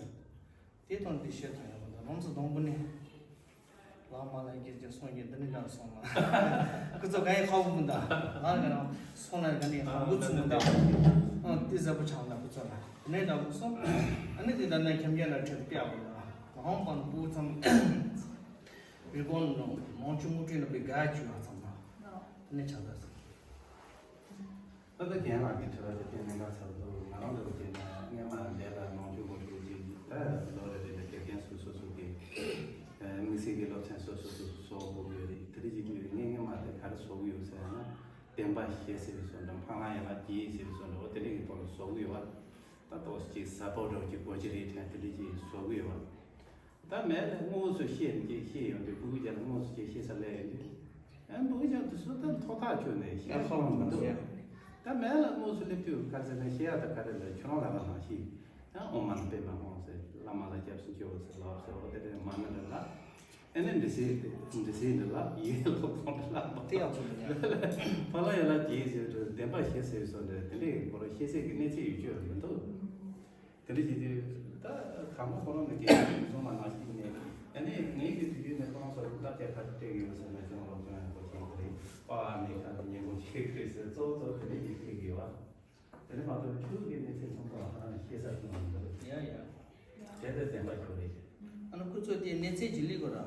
དེ་དང་དེ་བཤད་ཐུབ་ཡོད་པ་དང་ལམ་སང་དང་པོ་ནས་ ལགས་མ་ལ་སྐད་ཅིག་སོང་གི་འདི་ནི་འདྲ་སོང་ལ། ཁུ་ཚོ་ག་ཡི་ཁ་བུ་མི་འདའ། ང་ག་རང་སོང་ལ་ག་ནི་ཧ་གོ་ཚུ་མི་འདའ། ཨ་ཏི་ཟ་བུ་ཆང་ལ་ཁུ་ཚོ་ལ་ནས་འདྲ་བུ་སོང་། ཨ་ནི་དེ་ལྟར་ན་ཁྱམ་རྒྱལ་ལ་ཁྲིད་པའི་ཨ་བུ་ལ་ཧོང་པང་པུ་ཚང་། རི་ཀོན་ནོ་ནོང་ཆུ་མུ་ཁྲི་ལ་པའི་ག་ཅུ་བ་ཚང་ལ་དེ་ནས་ཆ་ད་སོང་། ད་ལྟ་རྒན་ལགས་ཀྱི་དྲི་བ་དེ་གཏན་ནས་ཁ་ཚར་འདུག་ང་རང་ཚོ་བྱས་ན་སྔས་མ་འདས་ལ་ནང་ཆོས་མང་ཤོས་ཅིག་ད་ལོ་རེ་རེ་ལ་དགེ་རྒན་སུ་སོ་སོ་གི་དམིགས་བསལ་གྱི་སློབ་ཚན་སོ་སོ་སོ་སོ་བཟོ་དགོས་ཀྱི་ཡོད་རེད། དེ་རིགས་ཀྱི་དུས་ངས་སྔས་མ་དེ་ག་རེ་བཟོ་གི་ཡོད་ཟེར་ན་བདེན་པ་བཞི་ཟེར་བའི་བཟོ་འདྲ་འཕང་ལ་ཡན་ལག་བརྒྱད་ཟེར་བའི་བཟོ་འདྲ་འོ་དེ་རིགས་ཀྱི་ཐོག་ལ་བཟོ་གི་ཡོད་པ། ད་ཏོག་ཙམ་ཅིག་ཟབ་པོ་འདྲ་ཅིག་དགོས་ཀྱི་རེད་དྲན་དེ་རིགས་ཅིག་བཟོ་གི་ཡོད་པ། ད་མེད་ལ་དངོས་སུ་ཤེས་ནས་ཅིག་ཤེས་ཡོང་དུས་སྤུ་གུ་ཅག་ལ་དངོས་སུ་ཅིག་ཤེས་ས་སླེབས་ཡོང་དུས། ཨ་སྤུ་གུ་ཅག་དེ་ཚོ་ད་ཐོག་ཐག་ཆོད་ནས་ཤེས་ཡ་ཁོ་རང་མི་འདུག་ད་མེད་ལ་དངོས་སུ་སླེབས་དུས་ག་རེ་ཟེར་ན་ཤེས་ཡ་ད་ག་རེ་ལ་ཁྱོད་རང་ལ་ལ་མ་ཤེས། ཨ་ཨོཾ་མ་ཎི་པདྨེ་ཧཱུྃ་ཟེར་བླ་མ་ལ་སྐྱབས་སུ་མཆིའོ་ཟེར་ལབ་ཟེར་འོ་དེ་དེ་མ་ཎི་རེད་ལ། ཨ་ནི་འདྲི་སེ་འདྲི་སེ་འདྲི་ལ་ཡིན་ལ་ཁོང་འདྲི་ལ་དེ་ཡག་ཚོད་མི་ཉན། ཕ་ལ་ཡ་ལ་དེའི་ཟེར་དུས་བདེན་པ་བཞི་ཟེར་བཟོ་འདྲ་དེ་འདྲའི་ཁོ་རང་ཤེས་ཚད་ཀྱི་གནས་ཚད་ཡོད་ཆོད་མི་འདུག་དེ་འདྲ་བྱེད་དུས་ད་དང་པོ་ཁོ་རང་གི་དགེ་རྒན་གྱིས་གསུངས་པ་ནང་བཞིན་ནས་ཨ་ནི་ངེད་ཀྱི་དུས་རྒྱུན་ནས་ཁོ་རང་ཚོར་ལུགས་ལྟར་བྱས་ཁ་ཐུག་སྤྲད་ཀྱི་ཡོད་ཟེར་ན་ཅུང་རོགས་ཅུང་ཡག་པོ་བྱེད་ཀྱི་རེད། པ་ཨ་ནི་ཁ་ཐུག་ཉེས་པོ་བྱེད་ཀྱི་རེད་ཟེར་གཙོ་བོ་གཙོ་བོ་དེ་འདྲ་ཞིག་བཤད་ཀྱི་ཡོད་པ། དེ་ནས་མ་གཏོགས་ཆོས་ཀྱི་གནས་ཚད་ཚང་ཚང་ལ་ཧ་ལམ་ཤེས་ས་ཞིག་མི་འདུག་ཡ་ཡ། དེ་ལྟར་བདེན་པ་ཁྱོད་རེད། ཨ་ནི་ཁོ་ཚོས་དེ་གནས་ཚད་ཅིག་ལི་གོ་ར།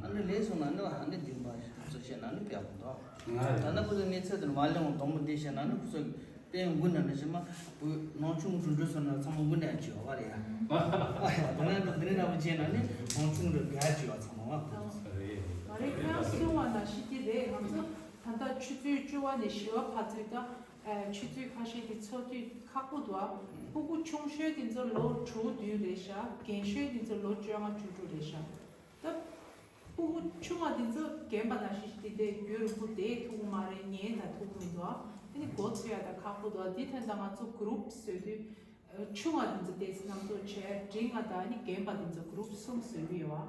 ཨ་ནི་ལས་སོང་ན་ནི་ཧ་ནི་འདི་མ་ཚོ་བཤད་ན་ནི་ཕེབས་མི་འདུག་ང་རེད། ད་ནི་ཁོ་ཚོ་གནས་ཚད་དུ་མ་ལེན་འོང་དོང་མོ་འདི་བཤད་ན་ནི་ཁོ་ཚོ་དཔེ་མགུ་ན་ནི་ཞི་མ་བུ་ནང་ཆུང་རུ་འགྲོ་སོང་ན་ཚང་མ་མགུ་ན་ཅི་ཡོད་བ་རེད་ཡ། ད་ནི་འདི་ནི་ན་བུ་བྱས་ན་ནི་ནང་ཆུང་རུ་ག་ཅི་ཡོད་ཚང་མ་བ། རེད། ང་རེད་ཁྱོད་གསུང་བ་ན་ཤི་ཏི་རེད། ང་ཚོ་ད་ལྟ་ཆུ་ཚོད་བཅུ་པ་ནས་བཞི་པ་བར་ཚོད་ད། ཨ་ཆུ་ཚོད་ཁ་ཤས་ཀྱི་འཚོ་དུས་ཁག་པོ་འདུག་ཨ་སྤུ་གུ་ཆུང་ཤོས་དེ་ཚོ་ལོ་དྲུག་བདུན་རེད་ཤག་རྒན་ཤོས་དེ་ཚོ་ལོ་བཅོ་ལྔ་བཅུ་དྲུག་རེད་ཤག་ད་སྤུ་གུ་ཆུང་བ་དེ་ཚོ་རྒན་པ་ནང་བཞིན་དེ་དེ་རྒྱུན་རིང་པོ་བསྡད་ཐུབ་ཀྱི་མ་རེད། ཉལ་ད་ཐུབ་ཀྱི་མི་འདུག་ཨ་དེ་ནི་མགོ་ཚོས་ཡ་ད་ཁག་པོ་འདུག་ཨ་དེ་ཐད་ད་ང་ཚོ་གུ་རུབ་བཟོས་དུས་ཨ་ཆུང་བ་དེ་ཚོ་ཏོག་ཙམ་རྣམ་རྟོག་བྱས་འབྲིང་བ་དང་ཨ་ནི་རྒན་པ་དེ་ཚོ་གུ་རུབ་གསུམ་བཟོས་ཀྱི་ཡོད་ཨ་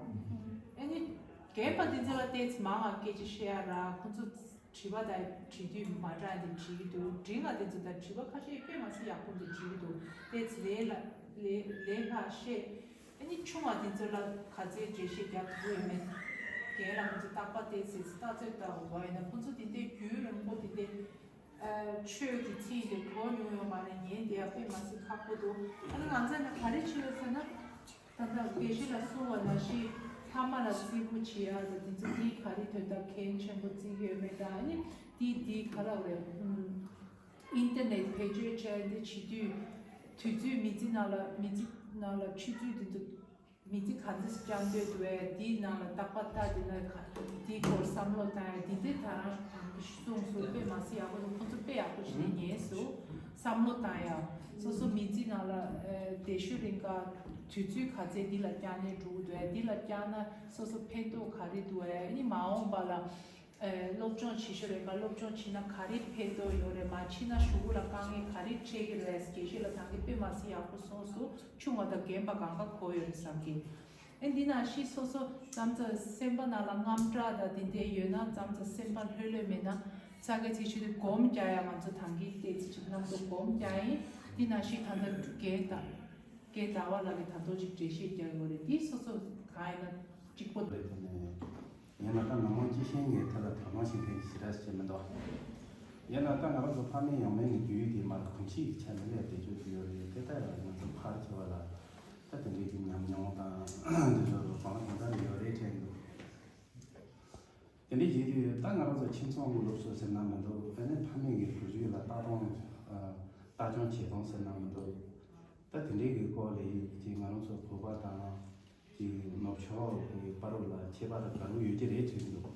ཨ་ནི་རྒན་པ་དེ་ཚོ་ལ་ཏོག་ཙམ་མང་བ་སྐད་ཆ་བཤད་ཡ་ར་ཁོ་ཚོ། དྲི་བ་དང་དྲི་དུས་མ་དྲག་དེ་དྲི་གི་འདུག་འབྲིང་བ་དེ་ཚོ་དང་དྲི་བ་ཁ་ཤས་དཔེ་མ་སྲིད་ཡག་པོ་འདི་དྲི་གི་འདུག་དེ་ཚེ་ལས་ལ་ལས་ལས་ལྷག་ཤེས། ཨ་ནི་ཆུང་བ་དེ་ཚོ་ལ་ག་ཚོད་འགྲེལ་བཤད་རྒྱག་ཐུབ་ཡོད་མེད། རྒན་ལགས་ཁོ་ཚོ་རྟག་པར་དེ་ཚེ་ལྟ་ཚོད་ལྟ་དགོས་ཡིན་ན་ཁོ་ཚོ་དེ་འདྲའི་རྒྱུན་རིང་པོ་དེ་འདྲའི་ཨ་ཆོས་ཀྱི་ཚིག་དེ་གོ་མྱོང་ཡོད་མ་རེད། ཉན་དེ་ཡང་དཔེ་མ་སྲིད་ཁག་པོ་འདུག་ཨ་ནི་ང་ཚོ་ནི་ག་རེ་བྱེད་ཡོད་ཟེར་ན། ད་ལྟ་དགེ་བཤེས་ལ་གསུང་བ་ནང་བཞིན་ཕ་མ་ལ་བརྩི་བཀུར་བྱེད་ཡ་དང་དེ་ཚོ་འདིའི་ག་རེ་དོན་དག་གལ་ཆེན་པོ་བརྩི་གི་ཡོད་མེད་དང་ཨ་ནི་འདི་འདི་ག་རེ་རེད། ཨིན་ཊར་ནེཊ་བེད་སྤྱོད་བྱས་འདི་བྱེད་དུས་དུས་ཚོད་མི་ཚེ་ནང་ལ་མི་ཚེ་ནང་ལ་ཆུ་ཚོད་འདི་ཚོ་མི་ཚེ་ག་འདྲ་སྐྱང་འདོད་འདུག་བས་འདིའི་ནང་ལ་རྟག་པར་ལྟ་འདི་ན་འདིའི་སྐོར་བསམ་བློ་བཏང་ཡ་འདི་འདི་ད་རང་གི་གསུངས་སོ་དཔེ་མ་སྲིད་ཡག་པོ་འདུག་ཁོང་ཚོ་དཔེ་ཡག་པོ་ཞིག་ཉན་སོ། བསམ་བློ་བཏང་ཡ། སོ་སོ་མི་ཚེ་ནང་ལ་ཨ་བསྡད་ཤུལ་རིང་ག་དུས་ཚོད་ག་ཚད་འདི་ལ་བསྐྱལ་ནས་འགྲོ་གི་འདུག་ཨ་འདི་ལ་བསྐྱལ་ན་སོ་སོ་ཕན་ཐོགས་ག་རེ་འདུག་ཨ་ནི་མ་འོངས་པ་ལ་ཨ་སློབ་སྦྱོང་བྱེད་ཤུལ་རིང་ག་སློབ་སྦྱོང་བྱེད་ན་ག་རེ་ཕན་ཐོགས་ཡོད་རེད། མ་བྱེད་ན་གཞུག་གུ་ལ་དཀའ་ངལ་ག་རེ་འཕྲད་ཀྱི་རེད། དགེ་བཤེས་ལགས་ད་གིན་དཔེ་མ་སྲིད་ཡག་པོ་གསུངས་སོ། ཆུང་བ་དང་རྒན་པ་གང་ག་གོ་ཡོད་རེད་བསམ་གི། ཨེ་འདི་ན་ཤི་སོ་སོ་ཙམ་ཙམ་སེམས་པ་ནང་ལ་དངངས་སྐྲག་དང་དེ་འདྲའི་ཡོད་ན་ཙམ་ཙམ་སེམས་པ་ལྷོད་ལྷོད་མེད་ན་ས་ག་ཚིག་ཆུ་དེ་སྒོམ་རྒྱག་ཡ་ང་ཚོ་ཐང་གི་ཏེ་ཚིག་ཆུ་ནང་དུ་སྒོམ་རྒྱག་ཡིན། འདི་ན་ཤི་ད་ལྟ་རྒན་དང་རྒན་ཟླ་བ་ལགས་ཀྱི་ད་དུང་ཅིག་འགྲེལ་བཤད་རྒྱག་ཡོད་རེད། འདི་སོ་སོ་གང་ཡིན་ན་གཅིག་པོ་རེད། དེ་ནས་ཡིན་ན་ད་ང་རང་སྐྱེས་ཤིང་ངའི་ཐད་ལ་དོ་སྣང་ཞིག་ཕན་ཞེ་དྲག་ཞིག་མི་འདུག་ཡིན་ན་ད་ང་རང་ཚོ་ཕ་མེས་ཡང་མེས་ནས་རྒྱུད་ཡིག་དེ་མར་གོམས་གཤིས་ཀྱི་ཆ་ནས་སླེབས་བསྡད་ཆོག་གི་ཡོད་རེད། དེ་ལྟར་ང་ཚོ་ཕར་བྱས་པ་ལ་ད་དེ་འདྲའི་གི་ཉམས་མྱོང་དང་འདི་ཚོ་གང་ལ་གང་འདྲ་ཡོད་རེད་དྲན་འདུག་དེ་འདྲའི་བྱེད་དུས་ད་ང་རང་ཚོ་ཁྱིམ་ཚང་གི་སློབ་གསོ་ཟེར་ན་མི་འདུག་ཨ་ནི་ཕ་མེས་ཀྱི་བུ་རྒྱུད་ལ་ལྟ་སྟངས་ལྟ་སྐྱོང་བྱེད་སྟངས་ཟེར་ན་མི་འདུག་ད་དེ་འདྲའི་གི་སྐོར་ལ་ཡིན་གྱི་ང་རང་ཚོ་བོད་པ་དང་། ཀྱི་ནུབ་ཕྱོགས་ཀྱི་བར་ལ་ཁྱད་པར་ག་རེ་ཡོད་ཀྱི་རེད་དྲན་འདུག་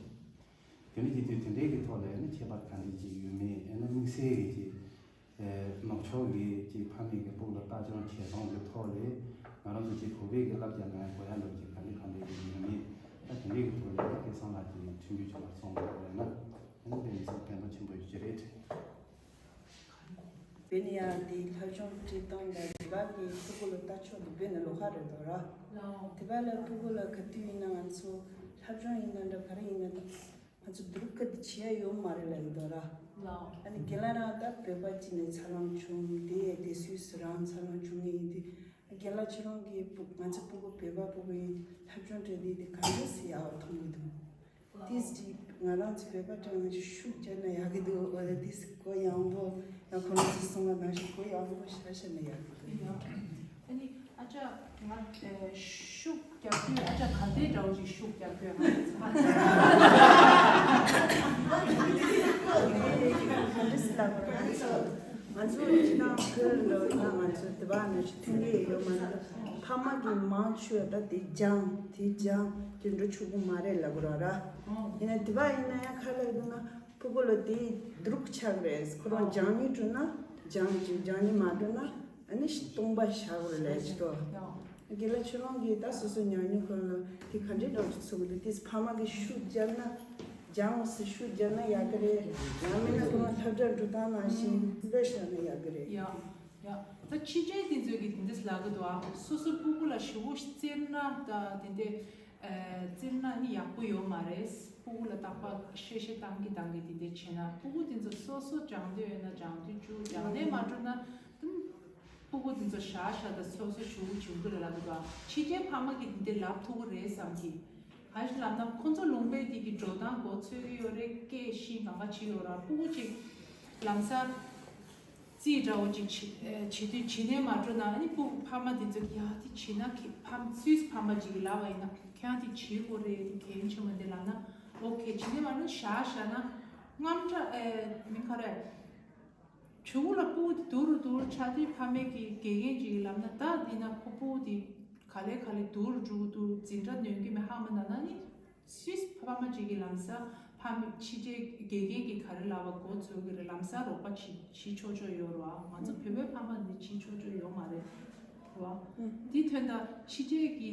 དེ་འདྲ་བྱེད་དུས་དེ་འདྲའི་གི་ཐོག་ལ་ནི་ཁྱད་པར་ག་འདྲ་ཅིག་ཡོད་མེད་ཨེ་ན་དམིགས་བསལ་གྱི་ཀྱི་ནུབ་ཕྱོགས་ཀྱི་ཀྱི་ཕ་མེས་ཀྱི་སྤུ་གུ་ལ་ལྟ་སྐྱོང་བྱེད་སྟངས་ཀྱི་ཐོག་ལ་ང་རང་ཚོ་ཀྱི་བོད་པའི་གི་བསླབ་བྱ་ནང་གོ་ཡ་འདྲ་ཅིག་ག་འདྲ་ག་འདྲ་ཅིག་ཡོད་མེད་ད་དེ་འདྲའི་གི་ཐོག་ལ་སྐལ་བཟང་ལགས་ཀྱི་མཐུན་འགྱུར་ཅིག་ལ་སོང་བ་ཡིན་ན་ཨེ་ན་དེ་ནི་ཚང་ཕན་ཐོགས་ཆེན་པོ་ཡོད་ཀྱི་རེད། བོད་ནས་ཡང་དེའི་སློབ་སྦྱོང་སྤྲད་སྟངས་དང་དེ་བ་གི་ཕྲུ་གུ་ལ་ལྟ་ཕྱོགས་དེ་བོད་ནས་ལོགས་ཀ་རེད་དོ་ར། ལའོ། དེ་བ་ལ་ཕྲུ་གུ་ལ་ག་དུས་ཡིན་ན་ང་ཚོ་སློབ་སྦྱོང་ཡིན་ན་འདྲ་ག་རེ་ཡིན་ན་ད་ང་ཚོ་སྡུག་གི་དེ་བྱེད་ཡ་ཡོད་མ་རེད་ལ་ཡིན་དོ་ར། ལའོ། ཨ་ནི་རྒན་ལགས་རང་ད་བོད་པ་གཅིག་ནས་འཚར་ལོངས་བྱུང་དེ་དེ་སུད་སི་རང་འཚར་ལོངས་བྱུང་ངེས་ཡིན་དུས་རྒན་ལགས་ཁྱེད་རང་གི་ཕྲུ་ང་ཚོ་ཕྲུ་གུ་བོད་པ་ཕྲུ་གུ་ཡིན་སློབ་སྦྱོང་སྤྲད་དེ་དེ་ག་འདྲ་སེ་ཡག་པ་མཐོང་གི་འདུག་ཏིས་ཅིག་ང་རང་ཚོ་བོད་པ་གྲངས་ཤིག་ཤུགས་རྒྱག་ན་ཡག་གི་འདུག་འོ་ད་ཏིས་གོ་ཡངས་པོ་ཡང་ཁོ་རང་ཚོ་གསུང་བ་ནང་བཞིན་གོ་ཡངས་པོ་ཤ་ཤ་ན་ཡག་གི་འདུག་ཨ་ནི་ཨ་ཅག་ང་ཤུགས་རྒྱག་དུས་ཨ་ཅག་ག་འདྲའི་འདྲ་བོ་ཞིག་ཤུགས་རྒྱག་དགོས་ང་ཚོ་ག་འདྲ་ལབ་ང་ཚོ་ང་ཚོ་ཕྱི་ནང་བོད་ལ་ཡིན་ན་ང་ཚོ་དེ་བ་ནང་བཞིན་མཐུན་སྒྲིལ་ཡོད་མ་རེད། ཕ་མ་གི་མང་ཆེ་བ་ད་དེ་སྦྱང་དེ་སྦྱང་དེ་འགྲོ་ཆོག་གི་མ་རེད་ལབ་དགོས་ར། ཡིན་ན་དེ་བ་ཡིན་ན་ཡང་ཁ་ལ་ཡོད་ན། ཕྲུ་གུ་ལ་དེ་འདུག་ཆགས་རེད། ཁོ་རང་སྦྱང་ནི་འགྲོ་ན་སྦྱང་ཅིག་སྦྱང་ནི་མ་འགྲོ་ན་ཨ་ནི་སྟོང་པ་བཞག་རེད་ལས་ཅི་ཏོ། དགེ་ལགས་ཁྱོད་རང་གིས་ད་སོ་སོ་ཉག་ཉོག་ཁོ་ལ་དེ་ག་འདྲའི་འགྲོ་ཚུགས་འདུག་དེ་ཕ་མ་གིས་ཤུགས་རྒྱབ་ན་སྦྱང་འོང་ཟེར་ཤུགས་རྒྱབ་ན་ཡག་གི་རེད། ཡང་མིན་ན་ཁོ་རང་སློབ་གྲྭ་འགྲོ་སྟངས་ནང་བཞིན་བློས་བཞག་ན་ཡག་གི་རེད། ཡ་ཡ་ད་ཕྱི་རྒྱལ་དེ་ཚོས་ཀྱིས་དེ་འདྲས་ལབ་གི་འདུག་ཨ་སོ་སོ་ཕྲུ་གུ་ལ་ཞེ་པོ་བཙིར་ན་ད་དེ་འདྲས། བཙིར་ན་ནི་ཡག་པོ་ཡོད་མ་རེད། ཕྲུ་གུ་ལ་རྟག་པར་བཤད་བཤད་བཏང་གི་བཏང་གི་དེ་འདྲས་བྱས་ན་ཕྲུ་གུ་དེ་ཚོ་སོ་སོ་སྦྱང་འདོད་ཡོད་ན་སྦྱང་འདོད་བཅུག་སྦྱང་ནས་མ་འགྲོ་ན་ཕྲུ་གུ་དེ་ཚོ་བཞག་བཞག་དང་སོ་སོ་ཞུ་གི་བྱུང་གི་རེད་ལབ་འདུག་ཕྱི་རྒྱལ་ཕ་མ་གིས་དེ་འདྲས་ལབ་ཐུབ་ཀྱི་རེད་བསམ་གི་ག་ཞིག་ལབ་ན་ཁོ་ཚོ་ལུང་པའི་དེ་གི་འགྲོ་སྟངས་མགོ་ཚོད་ཀྱི་ཡོད་རེད། སྐད་ཤེས་གང་ག་བྱེད་ཡོད་ར་ཕྲུ་གུ་ཅིག་ལམ་སང་། རྩིས་འདྲ་བོ་ཅིག་བྱེད་བྱེད་དུས་བྱེད་ནས་མ་འགྲོ་ན་ཨ་ནི་ཕྲུ་གུ་ཕ་མ་དེ་ཚོ་ཡ་དེ་བྱེད་ན་ཁྱེད་ཕ་མ་སུས་ཕ་མ་ཅིག་གིས་ལབ་པ་ཡིན་ན་ཁྱེད་རང་དེ་བྱེད་དགོས་རེད་དེ་གལ་ཆེན་པོ་འདི་ལབ་ན་ཨོ་ཁེ་བྱེད་ནས་མ་འགྲོ་བཞག་བཞག་ན་དངངས་སྐྲག་ཨེ་མིན་ག་རེ་ཕྲུ་གུ་ལ་ཕྲུ་གུ་དེ་སྡུག་རུ་སྡུག་རུ་ཆགས་དུས་ཕ་མས་ཀྱི་དགེ་རྒན་ཅིག་གིས་ལབ་ན་ད་འདི་ན་ཁོ་ཕྲུ་གུ་དེ་ག་ལེ་ག་ལེ་སྡུག་རུ་འགྲོ་གི་འདུག་འཛིན་གྲྭ་ནོན་གྱི་མེད་ཧ་མ་ན་ན་ནི། སུས་ཕ་མ་ཅིག་གིས་ལམ་སང་ཕ་མ་ཕྱི་རྒྱལ་དགེ་རྒན་གྱིས་ག་རེ་ལབ་པ་མགོ་ཚོད་ཀྱི་རེད། ལམ་སང་རོགས་པ་བྱེད་བྱེད་ཆོག་ཆོག་ཡོད་རེད་བ། ང་ཚོ་བོད་པའི་ཕ་མ་ནི་བྱེད་ཆོག་ཆོག་ཡོད་མ་རེད་བ། འདི་ཐོན་ད་ཕྱི་རྒྱལ་གྱི་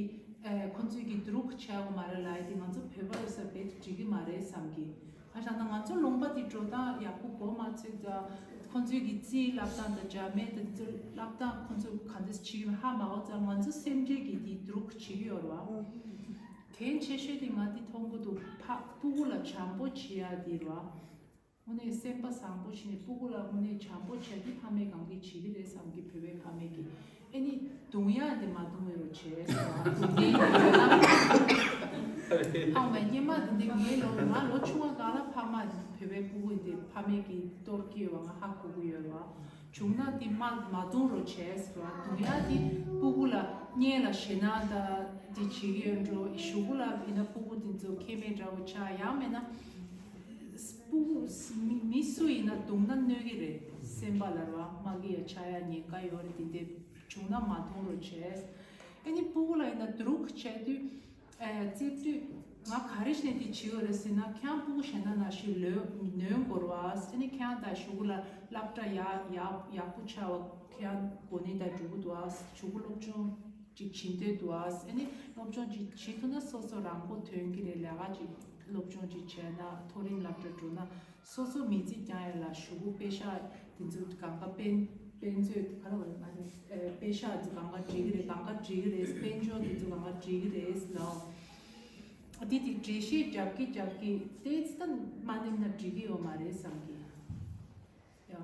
ཨེ་ཁོང་ཚོས་ཀྱི་འདུ་རུག་བྱས་པ་མ་རེད་ལབ་ཡ་དེ་ང་ཚོ་བོད་པ་ཡོད་ས་རྦད་དེ་འགྲིག་གི་མ་རེད་བསམ་གི་ཁ་བྱང་ན་ང་ཚོ་ལུང་པ་དེ་འགྲོ་སྟངས་ཡག་པོ་གོ་མ་ཚོད་ད་ཁོང་ཚོས་ཀྱི་རྩིས་བསླབ་སྟངས་དང་འཇར་མན་དང་ཚོ་བསླབ་སྟངས་ཁོང་ཚོ་ག་འདྲ་བྱེད་ཀྱི་ཧ་མ་གོ་ཙང་ང་ཚོ་སེམས་ཁྲལ་གྱི་དེ་འདུ་རུག་བྱེད་ཀྱི་ཡོད་རེད་བ། གལ་ཆེ་ཤོས་དེ་ང་འདི་མཐོང་གི་འདུག་ཕ་ཕྲུ་གུ་ལ་བྱམས་པོ་བྱེད་ཡ་འདི་རེད་བ། དངོས་གནས་སེམས་པ་བཟང་པོ་བྱས་ནས་ཕྲུ་གུ་ལ་དངོས་གནས་བྱམས་པོ་བྱས་ཏེ་ཕ་མས་གང་གིས་བྱེད་ཀྱི་རེད་བསམ་གི་བོད་པའི་ཕ་མས་ཀྱི་ཨེ་ནི་རྡུང་ཡ་འདི་མ་རྡུང་བའི་རོ་བྱས་ཟེར་བ་རྡུང་མཁན་ཡོད་ན་ཨང་བས་སྙེ་མ་འདི་འདི་ངའི་ལོ་ང་ལོ་ཆུང་བ་གང་ལ་ཕ་མ་བོད་པའི་ཕྲུ་གུ་འདི་ཕ་མས་ཀྱི་གཏོར་གྱི་ཡོད་བ་ང་ཧ་གོ་གི་ཡོད་བ། བྱུང་ན་དེ་མ་མ་རྡུང་རོགས་བྱས་ཟེར་བ། རྡུང་ཡ་དེ་ཕྲུ་གུ་ལ་སྔོན་ལ་ཞེད་སྣང་དང་དེ་བྱེད་ཀྱི་ཡོད་འགྲོ། གཞུག་གུ་ལ་ཡིན་ན་ཕྲུ་གུ་དེ་ཚོ་ཁེ་མེད་འདྲ་བོ་ཆགས། ཡང་མེད་ན་ཕྲུ་གུ་མི་མི་སུ་ཡིན་ན་རྡུང་ན་གནོད་ཀྱི་རེད། སེམས་པ་ལ་ར་མ་གི་ཡ་ཆགས་ཡ་ཉེན་ཁ་ཡོད་རེད། དེ་འདྲ་བྱུང་ན་མ་རྡུང་རོགས་བྱས། ཨ་ནི་ཕྲུ་གུ་ལ་ཡིན་ན་འདུ་རུག་བྱས་དུས། ཨེ་རྩིས་དུས་ང་ག་རེ་བྱས་ནས་འདི་བྱེད་ཡོད་རེད་ཟེར་ན། ཁྱེད་རང་ཕྲུ་གུ་གཞན་དག་ནང་བཞིན་ལོས་ནོན་དགོས་རེད་བ། ཨ་ནི་ཁྱེད་རང་ད་གཞུག་གུ་ལ་སློབ་གྲྭ་ཡག་ཡག་ཡག་པོ་ཆགས་པ་ཁྱེད་རང་གོ་གནས་ད་འགྲོ་གི་འདུག་བ། གཞུག་གུ་སློབ་སྦྱོང་ཅིག་བྱེད་འདོད་འདུག་བ། ཨ་ནི་སློབ་སྦྱོང་ཅིག་བྱེད་ཐུབ་ན་སོ་སོ་རང་མགོ་ཐོན་གྱི་རེད། ལས་ཀ་ཅིག་སློབ་སྦྱོང་ཅིག་བྱས་ན་མཐོ་རིམ་སློབ་གྲྭ་འགྲོ་ན། སོ་སོ་མི་ཚེ་བསྐྱང་ཡ་ལ་གཞུག་གུ་པེ་ཤག་དེ་ཚོ་གང་ག་དཔེ་དཔེ་མཛོད་ག་ལ་བ་ང་ཚོ་ཨེ་པེ་ཤག་དེ་ཚོ་གང་ག་འགྲིག་གི་རེད། གང་ག་འགྲིག་གི་རེད། དཔལ་འབྱོར་དེ་ཚོ་གང་ག་འགྲིག་གི་རེད་ལ། དེ་དེ་འགྲེལ་བཤད་རྒྱབ་ཀྱི་རྒྱབ་ཀྱི་དེ་ཙི་ད་མ་ནེམ་ན་འགྲིག་གི་ཡོད་མ་རེད་བསམ་གི་ཡ།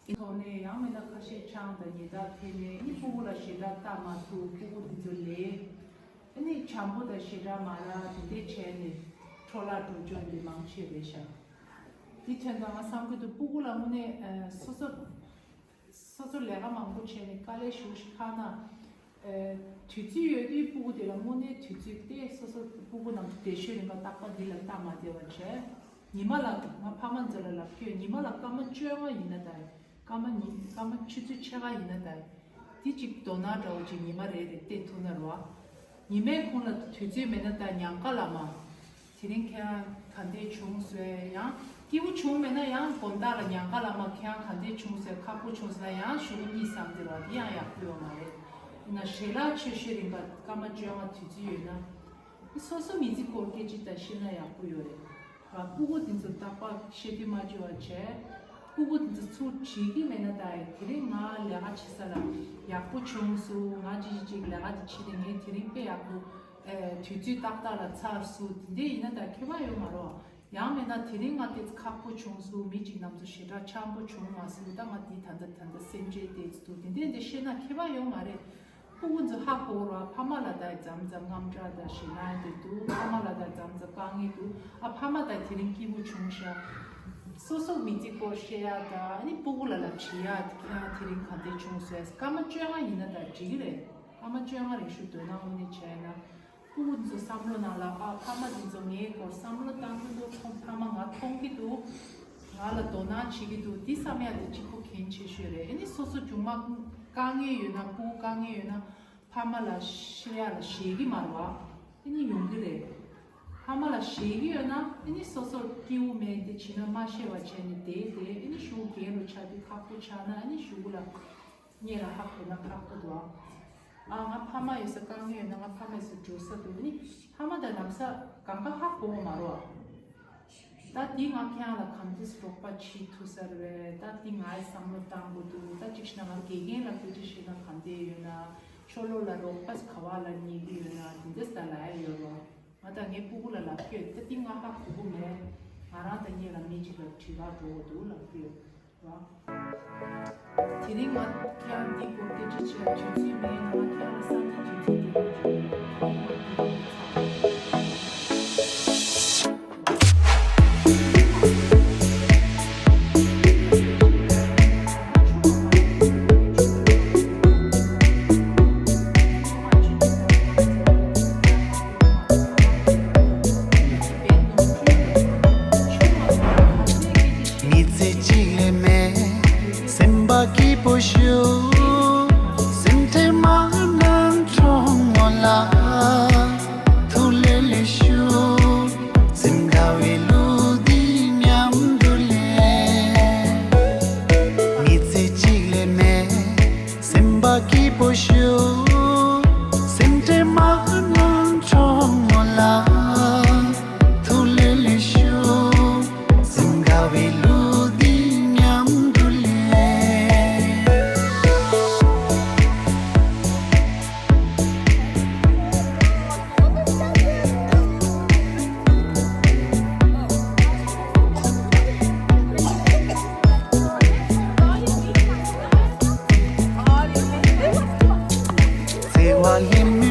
དེ་ཐོག་ནས་ཡང་མིན་ན་ཁ་ཤས་ཆང་དང་ཉེས་དག་འཐེན་ནས་ནི་ཕྲུ་གུ་ལ་ཞེ་དྲག་ལྟ་མ་ཐུབ། ཕྲུ་གུ་དེ་ཚོ་ལས། ཨ་ནི་བྱམས་པོ་དང་ཞེ་དྲག་མ་རག་དེ་འདྲས་བྱས་ནས་འཕྲོ་བརླག་འགྲོ་ཆོག་འདི་མང་ཆེ་རེད་ཤག་དེ་ཐོན་ད་ང་བསམ་གི་འདུག་ཕྲུ་གུ་ལ་དངོས་གནས་ཨ་སོ་སོ་སོ་སོ་ལས་ཀ་མང་པོ་བྱས་ནས་དཀའ་ལས་ཞེ་པོ་ཞིག་ཁག་ན། ཨ་དུས་ཚོད་ཡོད་དུས་ཕྲུ་གུ་དེ་ལ་དངོས་གནས་དུས་ཚོད་དེ་སོ་སོ་ཕྲུ་གུ་ནང་དུ་བསྡད་ཤོད་རིང་པ་རྟག་པར་འདི་ལ་ལྟ་མ་བསྡད་པ་བྱས། ཉི་མ་ལ་ང་ཕ་མ་ཚོ་ལ་ལབ་ཀྱི་ཡོད། ཉི་མ་ལ་སྐར་མ་བཅོ་ལྔ་ཡིན་ན་ད། སྐར་མ་ཉི་སྐར་མ་ཆུ་ཚོད་ཕྱེད་ཀ་ཡིན་ན་ད། དེ་གཅིག་དོ་སྣང་འདྲ་བོ་ཅིག་ཉི་མ་རེ་རེ་བལྟས་ཐུབ་ན་རེད་བ། ཉི་མའི་ཁོངས་ལ་དུས་ཚོད་མེད་ན་ད་ཉམས་དགའ་ལ་མ། དེ་རིང་ཁྱེད་རང་ག་འདྲས་བྱུང་སོང་། ཡང་སྐྱིད་པོ་བྱུང་མེད་ན་ཡང་དགོང་དག་ལ་ཉམས་དགའ་ལ་མ་ཁྱེད་རང་ག་འདྲས་བྱུང་སོང་། ཁག་པོ་བྱུང་སོང་ན་ཡང་ཞུ་གཉིད་བསམ་དེ་རེད་བ། དེ་ཡང་ཡག་པོ་ཡོད་མ་རེད། ཡིན་ན་ཞལ་ལག་མཆོད་ཤོས་རིང་ག་སྐར་མ་བཅོ་ལྔ་དུས་ཚོད་ཡོད་ན། སོ་སོ་མི་ཚེ་སྐོར་སྐད་ཅིག་ད་བཤད་ན་ཡག་པོ་ཡོད་རེད། ང་ཕྲུ་གུ་དེ་ཚོ་རྟག་པར་བཤད་དུས་མ་བཅོལ་བ་བྱས། ཕྲུ་གུ་དེ་ཚོ་ཚུར་བྱེད་ཀྱི་མེད་ན་ད་ཡི་དེ་རིང་ང་ལས་ཀ་བྱེད་ས་ལ་ཡག་པོ་བྱུང་སོང་། ང་ཅི་ཅི་ཅིག་ལས་ཀ་དེ་བྱེད་དེ་ངས་དེ་རིང་དཔེ་ཡག་པོ་ཨེ་དུས་ཚོད་ཏག་ཏག་ལ་ཚར་སོང་། དེ་འདྲས་ཡིན་ན་ད་ཁྱད་པར་ཡོད་མ་རེད། ཡང་མིན་ན་དེ་རིང་ང་དེ་ཚོ་ཁག་པོ་བྱུང་སོང་། མི་གཅིག་རྣམས་ཚོ་ཞེ་དྲག་འཆམ་པོ་བྱུང་མ་སོང་། ད་ང་དེ་ད་ལྟ་ད་ལྟ་སེམས་ཁྲལ་དེ་ཚོ་འདུག་དེ་འདྲས་འདི་བཤད་ན་ཁྱད་པར་ཡོད་མ་རེད། ཕྲུ་གུ་ཚོ་ཧ་གོ་ར། ཕ་མ་ལ་ད་མཚམས་མཚམས་དངངས་སྐྲག་དང་ཞེད་སྣང་དེ་འདུག་ཕ་མ་ལ་ད་མཚམས་མཚམས་དཀའ་ངལ་འདུག་ཨ་ཕ་མ་ད་དེ་རིང་སྐྱིད་པོ་བྱུང་ཤག་སོ་སོ་མི་ཚེ་སྐོར་བཤད་ཡག་དང་ཨ་ནི་ཕྲུ་གུ་ལ་ལ་དྲི་ཡག་དེ་རིང་ག་འདྲ་བྱུང་སོང་། སྐར་མ་བཅོ་ལྔ་ཡིན་ན་ད་འགྲིག་གི་རེད། སྐར་མ་བཅོ་ལྔ་རེ་ཞུ་འདོད་ན་དངོས་གནས་བྱས་ན། ཕྲུ་གུ་ཚོ་བསམ་བློ་ནང་ལ་ཨ་ཕ་མ་འདི་ཚོ་ངའི་སྐོར་བསམ་བློ་བཏང་གི་འདུག་ཚོ་ཕ་མ་ང་མཐོང་གི་འདུག་ང་ལ་དོ་སྣང་བྱེད་ཀྱི་འདུག་འདི་བསམ་ཡག་དེ་གཅིག་པོ་གལ་ཆེ་ཤོས་རེད། ཨ་ནི་སོ་སོ་མཇུག་མ་དཀའ་ངལ་ཡོད་ན། ཕྲུ་གུ་དཀའ་ངལ་ཡོད་ན་ཕ་མ་ལ་བཤད་ཡག་ལ་ཞེད་ཀྱི་མ་རེད་བ། ཨ་ནི་ཡོང་གི་རེད། ཕ་མ་ལ་ཞེད་ཀྱི་ཡོད་ན་ཨ་ནི་སོ་སོར་སྐྱིད་པོ་མེད་དེ་བྱས་ན་མ་བཤད་པ་བྱས་ནས་བསྡད་དེ་ཨ་ནི་གཞུག་གུ་རྒན་རབས་ཆགས་དུས་ཁག་པོ་ཆགས་ན་ཨ་ནི་གཞུག་གུ་ལ། ངེད་ལ་ཧ་གོ་ན་ཁག་པོ་འདུག་ཨ། ང་ཕ་མ་ཡོད་ས་དཀའ་ངལ་ཡོད་ན་ང་ཕ་མ་ཡོད་ས་འགྲོ་ས་འདུག་ནི་ཕ་མ་དང་ལམ་སང་གང་ག་ཧ་གོ་བ་མ་རེད་བ། ད་འདི་ང་ཁྱེད་རང་ལ་གང་འདྲས་རོགས་པ་བྱེད་ཐུབ་ས་རེད། ད་འདི་ངའི་བསམ་བློ་བཏང་དགོས་འདུག་ད་གཅིག་བྱས་ན་ང་དགེ་རྒན་ལ་སྐུལ་ཁྲིད་བྱས་ན་གང་འདྲས་ཡོད་ན། ཕྱི་ལོགས་ལ་རོགས་པ་ག་བ་ལ་རྙེད་ཀྱི་ཡོད་ན་དེ་འདྲས་ད་ལབ་ཡ་ཡོད་རེད་བ། ང་དང་ངའི་སྤུ་གུ་ལ་ལབ་ཀྱི་ཡོད། ད་འདི་ང་ཧ་གོ་གི་མེད། ང་རང་དང་ངེད་ལ་མི་གཅིག་ལ་དྲི་བ་འགྲོ་གི་འདུག་ལབ་ཀྱི་ཡོད། དེ་རིང་ང་ཁྱེད་རང་འདི་སྐོར་སྐད་ཆ་བྱེད་ཡ་དུས་ཚོད་མེད་ན་ང་ཁྱེད་རང་ལ་སང་ཉིན་དུས་ཚོད་སྟེར་གི་ཡོད། དེ་རིང་ང་འདི་སྐོར་ཚར། མི་ཚེ་གཅིག་ལས་མེད། སེམས་པ་སྐྱིད་པོ་ཞུ། སེམས་ཁྲལ་མ་གནང་གྲོགས་མོ་ལ། ཐུགས་ལས་ལས་ཞུ། སེམས་དགའ་བའི་གླུ་འདི་མཉམ་དུ་ལེན། མི་ཚེ་གཅིག་ལས་མེད། སེམས་པ་སྐྱིད་པོ་ཞུ། སེམས་ཁྲལ་མ་གནང་གྲོགས་མོ་ལ། ཐུགས་ལས་ལས་ཞུ། སེམས་དགའ་བའི་གླུ་འདི་མཉམ་དུ་ལེན། བརྩེ་བ་ལྷད་